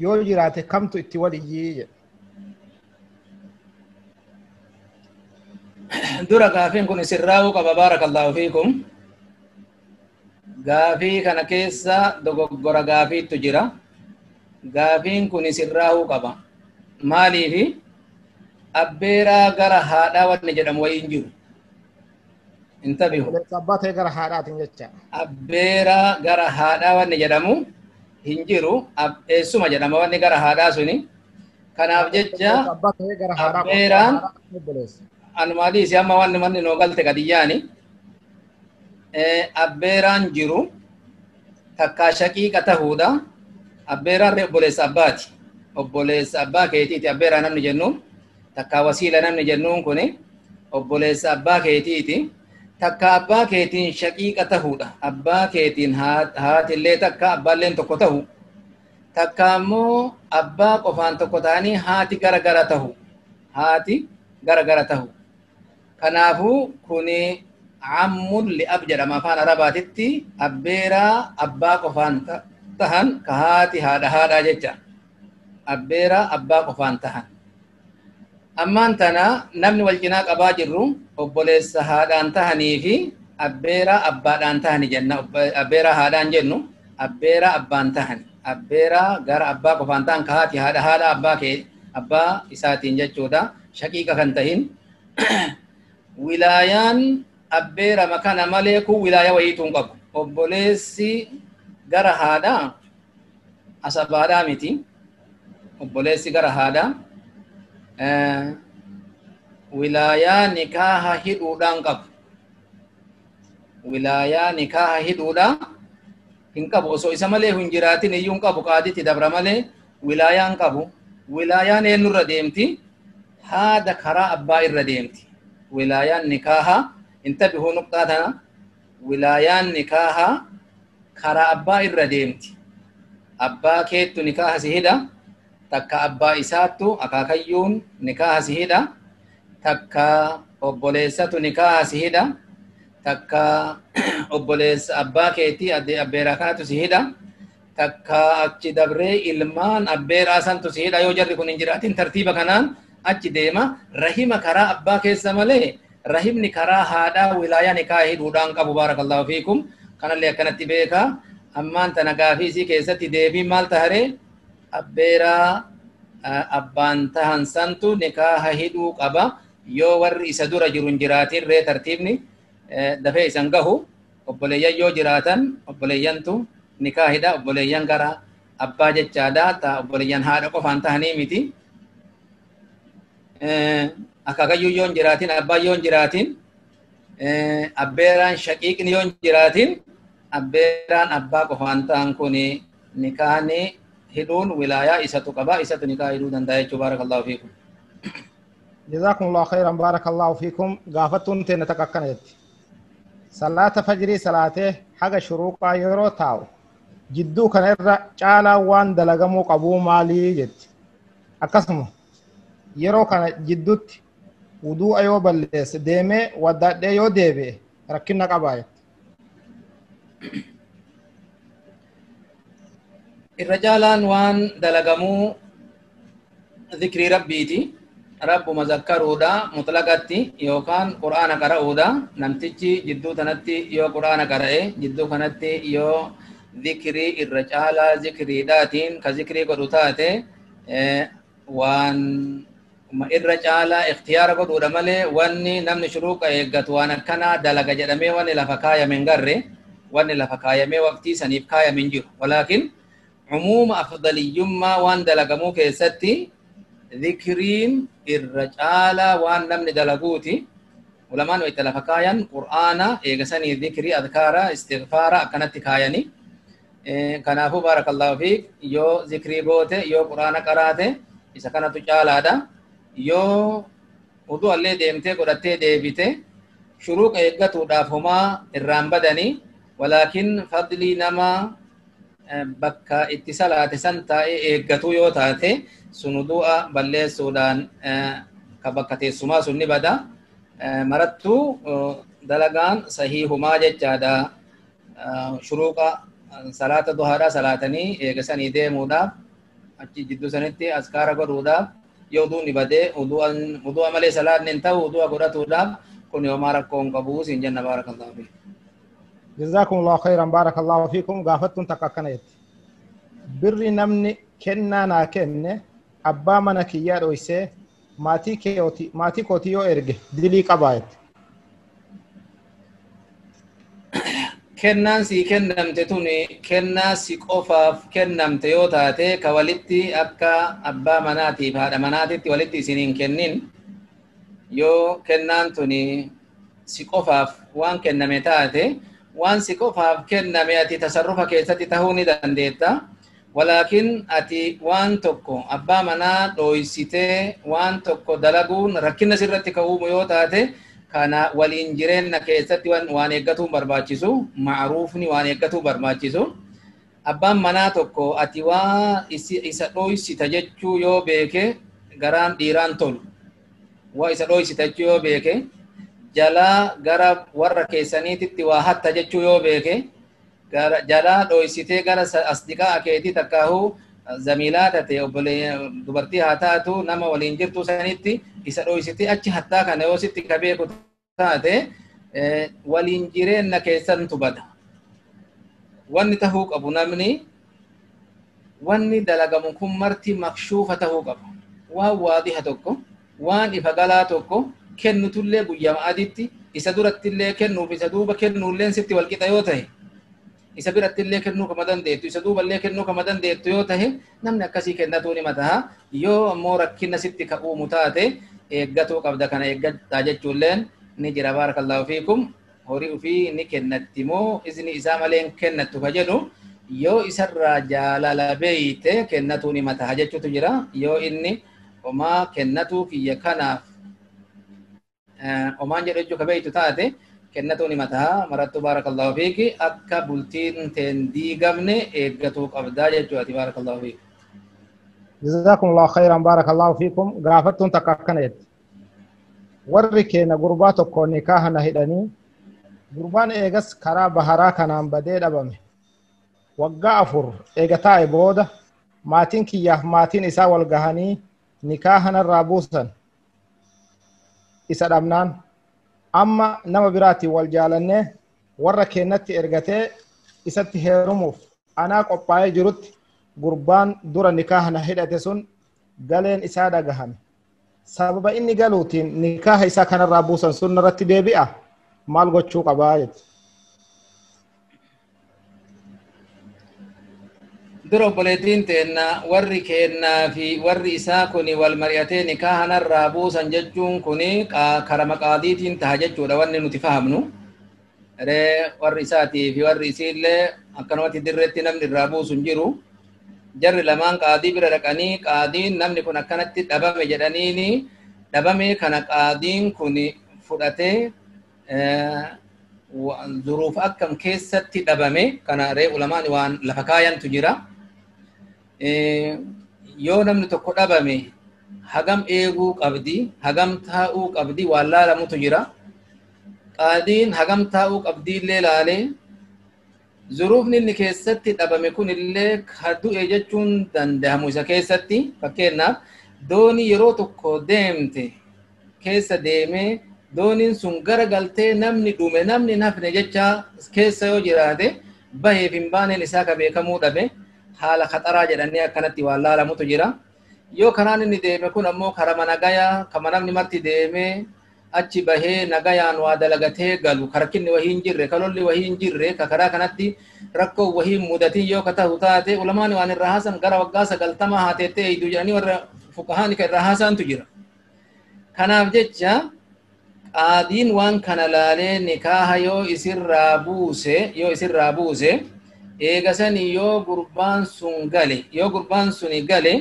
yoo jiraate kamtu itti waliyyii jedhe. Dura gaafiin kun sirraa'uu qaba baarakallahu fiikum. Gaafii kana keessa dogoggora gaafiitu jira. Gaafiin kun sirraa'uu qaba. Maaliifi abbeeraa gara haadhaa wanni jedhamu wayii hin jiru. Intabihu. Abbaa ta'e gara haadhaatiin jecha. Abbeeraa gara haadhaa wanni jedhamu hin jiru. Eessuma jedhama wanni gara haadhaa suni. Kanaaf jecha abbeeraan anumaadii si amma wanni manni noo galte gadiyyaani. Abbeeraan jiru takkaa shaqiiqa tahuudha. Abbeeraan obboleessa abbaati. Obboleessa abbaa keetiiti abbeeraa namni jennuun. Takkaa wasiila namni jennuun kuni obboleessa abbaa keetiiti. Takka abbaa keetiin shaqiiqa tahuudha. Abbaa keetiin haatillee takka abbaalleen tokko tahu. Takka ammoo abbaa qofaan tokko ta'anii haati gara gara tahu. Haati gara gara tahu. Kanaafuu kuni Ammun li'ab jedhama afaan Arabaatitti abbeeraa abbaa qofaan tahan ka haati haadha haadhaa jecha. Abbeeraa abbaa qofaan tahan. Ammaan tana namni wal cinaa qabaa jirru obboleessa haadhaan tahanii fi abbeeraa abbaadhaan tahani jenna. Abbeeraa haadhaan jennu abbeeraa abbaan tahani. Abbeeraa gara abbaa qofaan tahan ka haati haadha haadha abbaa kee abbaa isaatiin jechuudha. Shaqiiqa kan tahin. Wilaayaan abbeera makana malee kun wilaaya wayiituu hin qabu. Obboleessi gara haadhaa asabaadhaa miti. Obboleessi gara haadhaa wilaayaa nikaaha hidhuudhaan qabu. Wilaayaa nikaaha hidhuudhaan hin qabu. Osoo isa malee hin jiraatin iyyuu hin qabu. Qaaditti dabra malee wilaayaa hin qabu. Wilaayaan eenyurra deemti? Haada karaa abbaa irra deemti. Wilaayaan nikaaha intabihuu nuqxaa tana. Wilaayaan nikaaha karaa abbaa irra deemti. Abbaa keettu nikaaha si hidha. Takka abbaa isaattu akaakayyuun nikaaha si hidha. Takka obboleessatu nikaaha si hidha. Takka obboleessa abbaa keetii abbeeraa kanatu si hidha. Takka achi dabree ilmaan abbeeraa santu si hidha. Yoo jarri kun hin jiraatin tartiiba kanaan achi deema. Rahima karaa abbaa keessa malee rahimni karaa haadhaa wilaayaa nikaaha hidhuudhaan qabu. Baarakallaahu fiikum. Kanallee akkanatti beekaa. Ammaan tana gaafii isii keessatti deebiin maal taharee? Abbeeraa abbaan tahan santu nikaaha hidhuu qaba. Yoo warri isa dura jiru hin jiraatin ree tartiibni dafee isan gahu. Obboleeyyan yoo jiraatan obboleeyyantu nikaaha hidha. Obboleeyyan gara abbaa jechaadha. Ta obboleeyyan haadha qofaan tahanii miti. Akaakayyuu yoo hin jiraatin, abbaan yoo hin jiraatin, abbeeraan shaqiiqni yoo hin jiraatin, abbeeraan abbaa qofaan tahan kun nikaahni hidhuun wilaayaa isatu qaba. Isatu nikaaha hidhuu danda'a jechuu. Baarakallaahu fiikum. Jazakumullahu khairan barakallahu fiikum. Gaafattuun teenya takka akkana jetti. Salaata fajrii salaatee haga shuruuqaa yeroo taa'u jidduu kana irra caalaa waan dalagamuu qabuu maalii jetti. Akkasuma yeroo kana jidduutti wuduu'a yoo balleesse deemee waddaadhee yoo deebi'e rakkina qabaa jetti. Irra caalaan waan dalagamuu zikrii rabbiiti. Rabbuma zakkaruudha mutlaqatti yookaan qur'aana qara'uudha. Namtichi jidduu tanatti yoo qur'aana qara'e, jidduu kanatti yoo zikrii irra caalaa zikriidhaatiin ka zikrii godhu taate waan irra caalaa ikhtiyaara godhuudha malee wanni namni shuruuqa eeggatu waan akkanaa dalaga jedhamee wanni lafa kaayame hin garre, wanni lafa kaayamee waqtii saniif kaayame hin jiru. Walaakin cumuuma afdaliyyummaa waan dalagamuu keessatti zikriin irra caalaa waan namni dalaguuti. Ulamaan itti lafa kaayan qur'aana eegasanii zikrii adkaara istighfaara akkanatti kaayani. Kanaafuu baarakallaahu fiik yoo zikrii goote yoo qur'aana qaraate isa kanatu caalaadha. Yoo wudu'allee deemtee godhattee deebite shuruuqa eeggatuudhaaf homaa irraan badanii. Walaakin fadlii nama bakka itti salaate san taa'ee eeggatuu yoo taate sun wudu'a balleessuudhaan ka bakka teessumaa sun ni bada. Marattuu dalagaan sahiihumaa jechaadha. Shuruuqa salaata duhaadhaa salaatanii eegasanii deemuudhaaf achi jidduu sanitti askaara godhuudhaaf yoo wuduun badee wudu'a malee salaatni hin ta'u wudu'a godhatuudhaaf kun yoomaa rakkoo hin qabu siin jenna. Baarakallaahu fiikum. Jazakumullahu khairan barakallahu fiikum. Gaafattuun takka akkana jetti. Birri namni kennaa naa kenne abbaa mana kiyyaa dhoysee maatii kootii yoo erge dilii qabaa jetti. Kennaan sii kennamte tuni kennaa si qofaaf kennamte yoo taate ka walitti akka abbaa manaatiif haadha manaatitti walitti isiniin kennin yoo kennaan tuni si qofaaf waan kenname taate waan si qofaaf kenname ati tasarrufa keessatti tahuu ni dandeetta. Walaakin ati waan tokko abbaa manaa dhooysitee waan tokko dalaguun rakkina sirratti ka uumu yoo taate kana waliin jireenya keessatti waan eeggatuun barbaachisu, ma'ruufni waan eeggatuun barbaachisu. Abbaan manaa tokko ati waa isa dhooysita jechuu yoo beeke garaan dhiiraan tolu. Waa isa dhooysita jechuu yoo beeke Jalaa gara warra keessaniititti waa hatta jechuu yoo beeke jalaa dhoysitee gara asdiqaa keetii takkaahuu zamiilaa tate obbolee dubartii haa taatu nama waliin jirtu sanitti isa dhoysitee achi hattaa kana yoo sitti ka beeku taate waliin jireenna keessantu bada. Wanni tahuu qabu namni wanni dalagamu kun marti makshuufa tahuu qaba. Waan waadiha tokko waan ifa galaa tokko kennutullee guyyama aditti isa durattillee kennuuf isa duuba kennuulleen sitti walqixa yoo tahe isa birattillee kennuu kama dandeettu isa duuballee kennuu kama dandeettu yoo tahe namni akkasii kennatuu ni mataha. Yoo ammoo rakkina sitti ka uumu taate eeggatuu qabda kana eeggataa jechuulleen ni jira. Baarakallaahu fiikum. Horii ufii ni kennatti moo izni isaa malee hin kennattu ka jedhu yoo isarraa jaalala beeyte kennatuu ni mataha jechuutu jira. Yoo inni homaa kennatuu kiyya kanaaf omaan jedhu jechuu ka beeytu taate kennatuu ni mataha. Marattu baarakallaahu fiiki akka bultiin teen diigamne eeggatuu qabdaa jechuudha. Baarakallaahu fiiki. Jazakumullahu khairan barakallahu fiikum. Gaafattuun takka akkana jetti. Warri keenya gurbaa tokko nikaaha na hidhanii gurbaan eegas karaa baharaa kanaan badee dhabame. Waggaa 4 eega taa'e booda maatiin kiyyaaf maatiin isaa wal gahanii nikaaha narraa buusan. Isa dhabnaan amma nama biraatiin wal jaalannee warra keenyatti ergatee isatti heerumuuf anaa qophaa'ee jirutti gurbaan dura nikaaha na hidhate sun galeen isaa dhagahame. Sababa inni galuutiin nikaaha isaa kanarraa buusan sun irratti deebi'a maal gochuu qabaa jetti. Dura obboleettiin teenna warri keennaa fi warri isaa kuni wal mari'atee nikaaha narraa buusan jechuun kuni karama qaadiitiin taha jechuudha wanni nuti fahamnu. Ree warri isaatii fi warri isiillee akkanumatti dirreetti namni irraa buusu hin jiru. Jarri lamaan qaadii bira dhaqanii qaadiin namni kun akkanatti dhabame jedhaniini dhabame kana qaadiin kun fudhatee zuruuf akkam keessatti dhabame kana ree ulamaan waan lafa kaayantu jira. Yoo namni tokko dhabame hagam eeguu qabdi hagam taa'uu qabdi waan laalamutu jira. Qaadiin hagam taa'uu qabdi illee laalee zuruufni inni keessatti dhabame kun illee ka du'e jechuun danda'amu isa keessatti. Fakkeenyaaf doonii yeroo tokko deemte keessa deemee dooniin sun gara galtee namni dhume namni nafne jecha keessa yoo jiraate baheef hin baaneen isaa ka beekamuu dhabe haala khaxaraa jedhanii akkanatti waan laalamutu jira. Yoo karaan inni deeme kun ammoo karama nagayaa kama namni marti deemee achi bahee nagayaan waa dalagatee galu rakkinni wahii hin jirre kalolli wahii hin jirre ka karaa kanatti rakkoo wahii mudatiin yoo ka tahu taate ulamaan waan irraa haasan gara waggaa 90 haa teettee eeydu jedhanii warra fuqahaan ka irraa haasantu jira. Kanaaf jecha qaadiin waan kana laalee nikaaha yoo isirraa buuse eega sani yoo gurbaan sun gale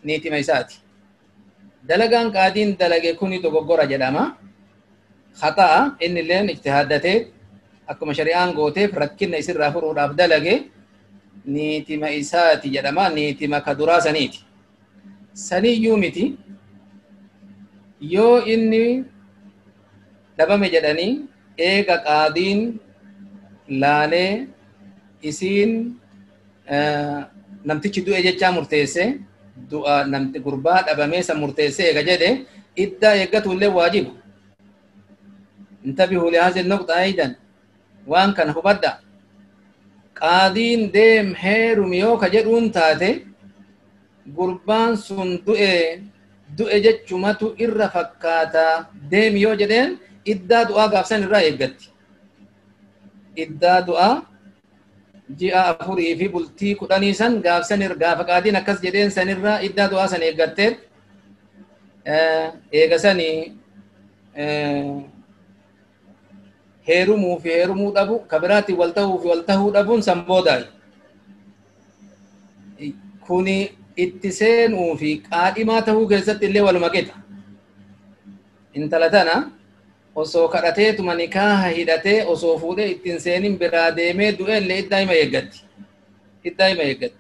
niitima isaati. Dalagaan qaadiin dalage kuni dogoggora jedhama. Khataa inni illeen ijtihaaddatee akkuma shari'aan gooteef rakkina isirraa furuudhaaf dalage niitima isaati jedhama. Niitima ka duraa saniiti. Saniyyuu miti yoo inni dhabame jedhanii eega qaadiin laalee isiin namtichi du'e jechaa murteesse du'a namti gurbaa dhabamee san murteesse eega jedhe iddaa eeggatu illee waajiba. Intabihu lihaazil nuqxa aydan waan kana hubadha. Qaadiin deem heerumi yoo ka jedhuun taate gurbaan sun du'e jechumatu irra fakkaata deemi yoo jedheen iddaa du'aa gaafsan irraa eeggatti. Iddaa du'aa ji'a 4 fi bultii 10 san gaafsan gaafa qaadiin akkas jedheen sanirraa iddaa du'aa san eeggatteet eega sanii heerumuu fi heerumuu dhabu ka biraatti wal tahuu fi wal tahuu dhabuun san boodaayi. Kuni itti seenuu fi qaadhimaa tahuu keessatti illee waluma qixa. Intala tana osoo kadhateetuma nikaaha hidhatee osoo fuudhee ittiin seenin biraa deemee du'e illee iddaa hima eeggatti. Iddaa hima eeggatti.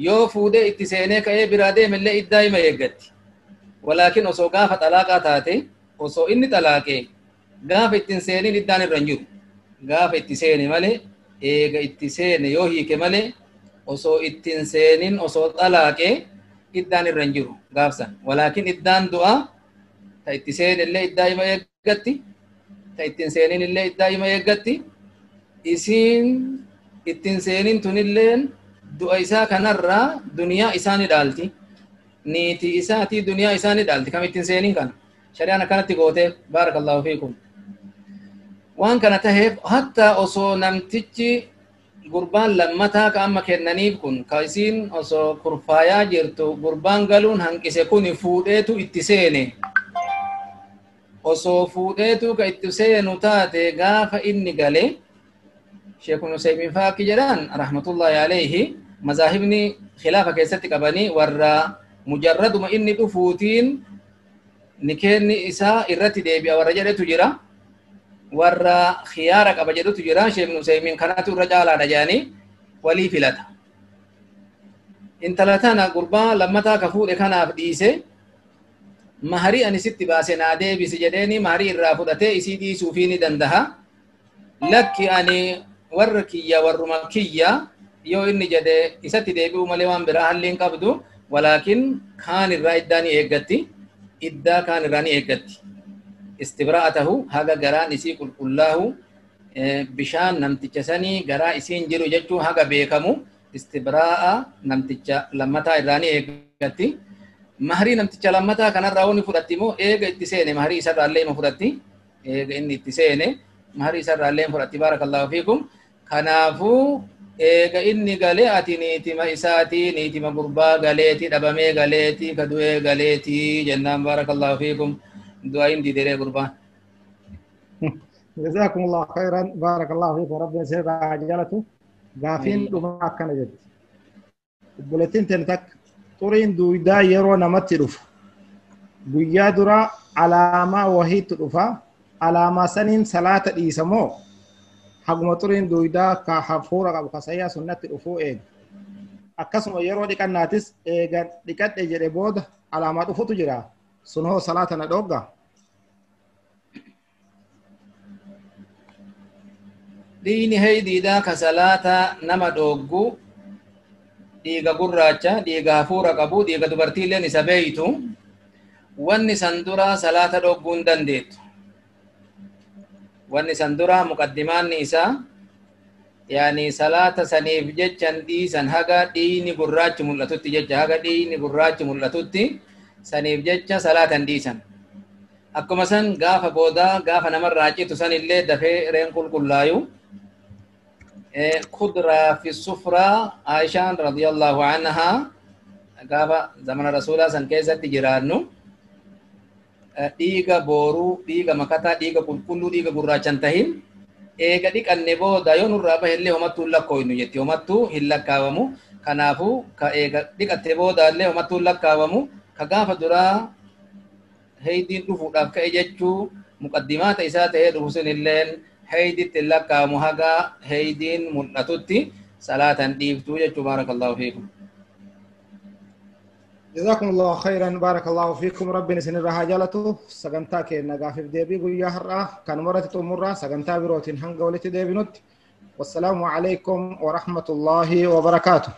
Yoo fuudhee itti seenee ka'ee biraa deeme illee iddaa hima eeggatti. Walaakin osoo gaafa xalaaqaa taate osoo inni xalaaqee Gaafa ittiin seenin iddaan irra hin jiru. Gaafa itti seene malee eega itti seene yoo hiike malee osoo ittiin seenin osoo xalaaqee iddaan irra hin jiru gaafsan. Walaakin iddaan du'a ta itti seene illee iddaa ima eeggatti, ta ittiin seenin illee iddaa ima eeggatti. Isiin ittiin seenin tunilleen du'a isaa kanarraa duniyaa isaa ni dhaalti. Niitii isaatii duniyaa isaa ni dhaalti. Kam ittiin seenin kana? Shari'aan akkanatti gooteef baarakallahu fiikum. Waan kana taheef hatta osoo namtichi gurbaan lammataa ka amma kennaniif kun ka isiin osoo kurfaayaa jirtu gurbaan galuun hanqise kun fuudheetu itti seene. Osoo fuudheetu ka itti seenu taate gaafa inni gale Sheekh Usaymiin fa'aa akki jedhan rahmatullahi alayhi mazaahibni khilaafa keessatti qabanii warra mujarraduma inni dhufuutiin nikeenni isaa irratti deebi'a warra jedhetu jira. Warra khiyaara qaba jedhutu jira. Sheekh Usaymiin kanatu irra caalaadha jedhanii walii filata. Intala tana gurbaa lammataa ka fuudhe kanaaf dhiise maharii ani sitti baase naa deebisi jedheeni maharii irraa fudhatee isii dhiisuufii ni dandaha. Lakki ani warra kiyya warruma kiyya yoo inni jedhe isatti deebi'u malee waan biraa halli hin qabdu. Walaakin kaan irraa iddaa ni eeggatti. Iddaa kaan irraa ni eeggatti. Istibraa'atahu haga garaan isii qulqullaahu bishaan namticha sanii garaa isiin jiru jechuun haga beekamu istibraa'a namticha lammataa irraa ni eeggatti. Maharii namticha lammataa kanarraa wanni fudhatti immoo eega itti seene maharii isarraa illee ima fudhatti. Eega inni itti seene maharii isarraa illee fudhatti. Baarakallahu fiikum. Kanaafuu eega inni galee ati niitima isaatii niitima gurbaa galeeti dhabamee galeeti ka du'ee galeeti jennaan. Baarakallahu fiikum. Du'aayin dideree gurbaan. جزاكم الله خيرا بارك الله فيكم ربنا سير عجلته غافين دما akkana jetti obboleettiin teen takka xuriin duwidaa yeroo namatti dhufu guyyaa dura alaamaa wahiitu dhufa alaamaa saniin salaata dhiisa moo haguma xuriin duwidaa ka hafuura qabu ka sayyaa sunnatti dhufuu eega akkasuma yeroo dhiqannaatis eega dhiqadhe jedhe booda alaamaa dhufutu jira sun hoo salaata na dhoogga. Dhiigni haydiidhaa ka salaata nama dhooggu dhiiga gurraacha dhiiga hafuura qabu dhiiga dubartiilleen isa beeytu wanni san dura salaata dhogguu hin dandeettu. Wanni san dura muqaddimaanni isaa yaani salaata saniif jechan dhiisan haga dhiigni gurraachi mul'atutti jecha haga dhiigni gurraachi mul'atutti saniif jecha salaata hin dhiisan. Akkuma san gaafa boodaa gaafa namarraa citu san illee dafee reen qulqullaayu. Kudraa fi sufraa Aishaan radiyallahu anhaa gaafa zamana rasuulaa san keessatti jiraannu dhiiga booruu, dhiiga makataa, dhiiga qulqulluu, dhiiga gurraacha hin tahin eega dhiqanne booda yoo nurraa bahe illee homattuu hin lakkoofnu jetti. Homattuu hin lakkaawamu. Kanaafuu ka eega dhiqatte booda illee homattuu hin lakkaawamu. Ka gaafa duraa haydiin dhufuudhaaf ka'e jechuu muqaddimaata isaa ta'ee dhufu sun illeen hayditti hin lakkaawamu haga haydiin mul'atutti salaatan dhiiftuu jechuu. Baarakallahu fiikum. جزاكم الله خيرا بارك الله فيكم ربنا سنرها جالته سغنتا كينا غافف ديبي غيا هرا كان مرت تمرا سغنتا بروتين هنغ ولتي ديبنوت والسلام عليكم ورحمة الله وبركاته.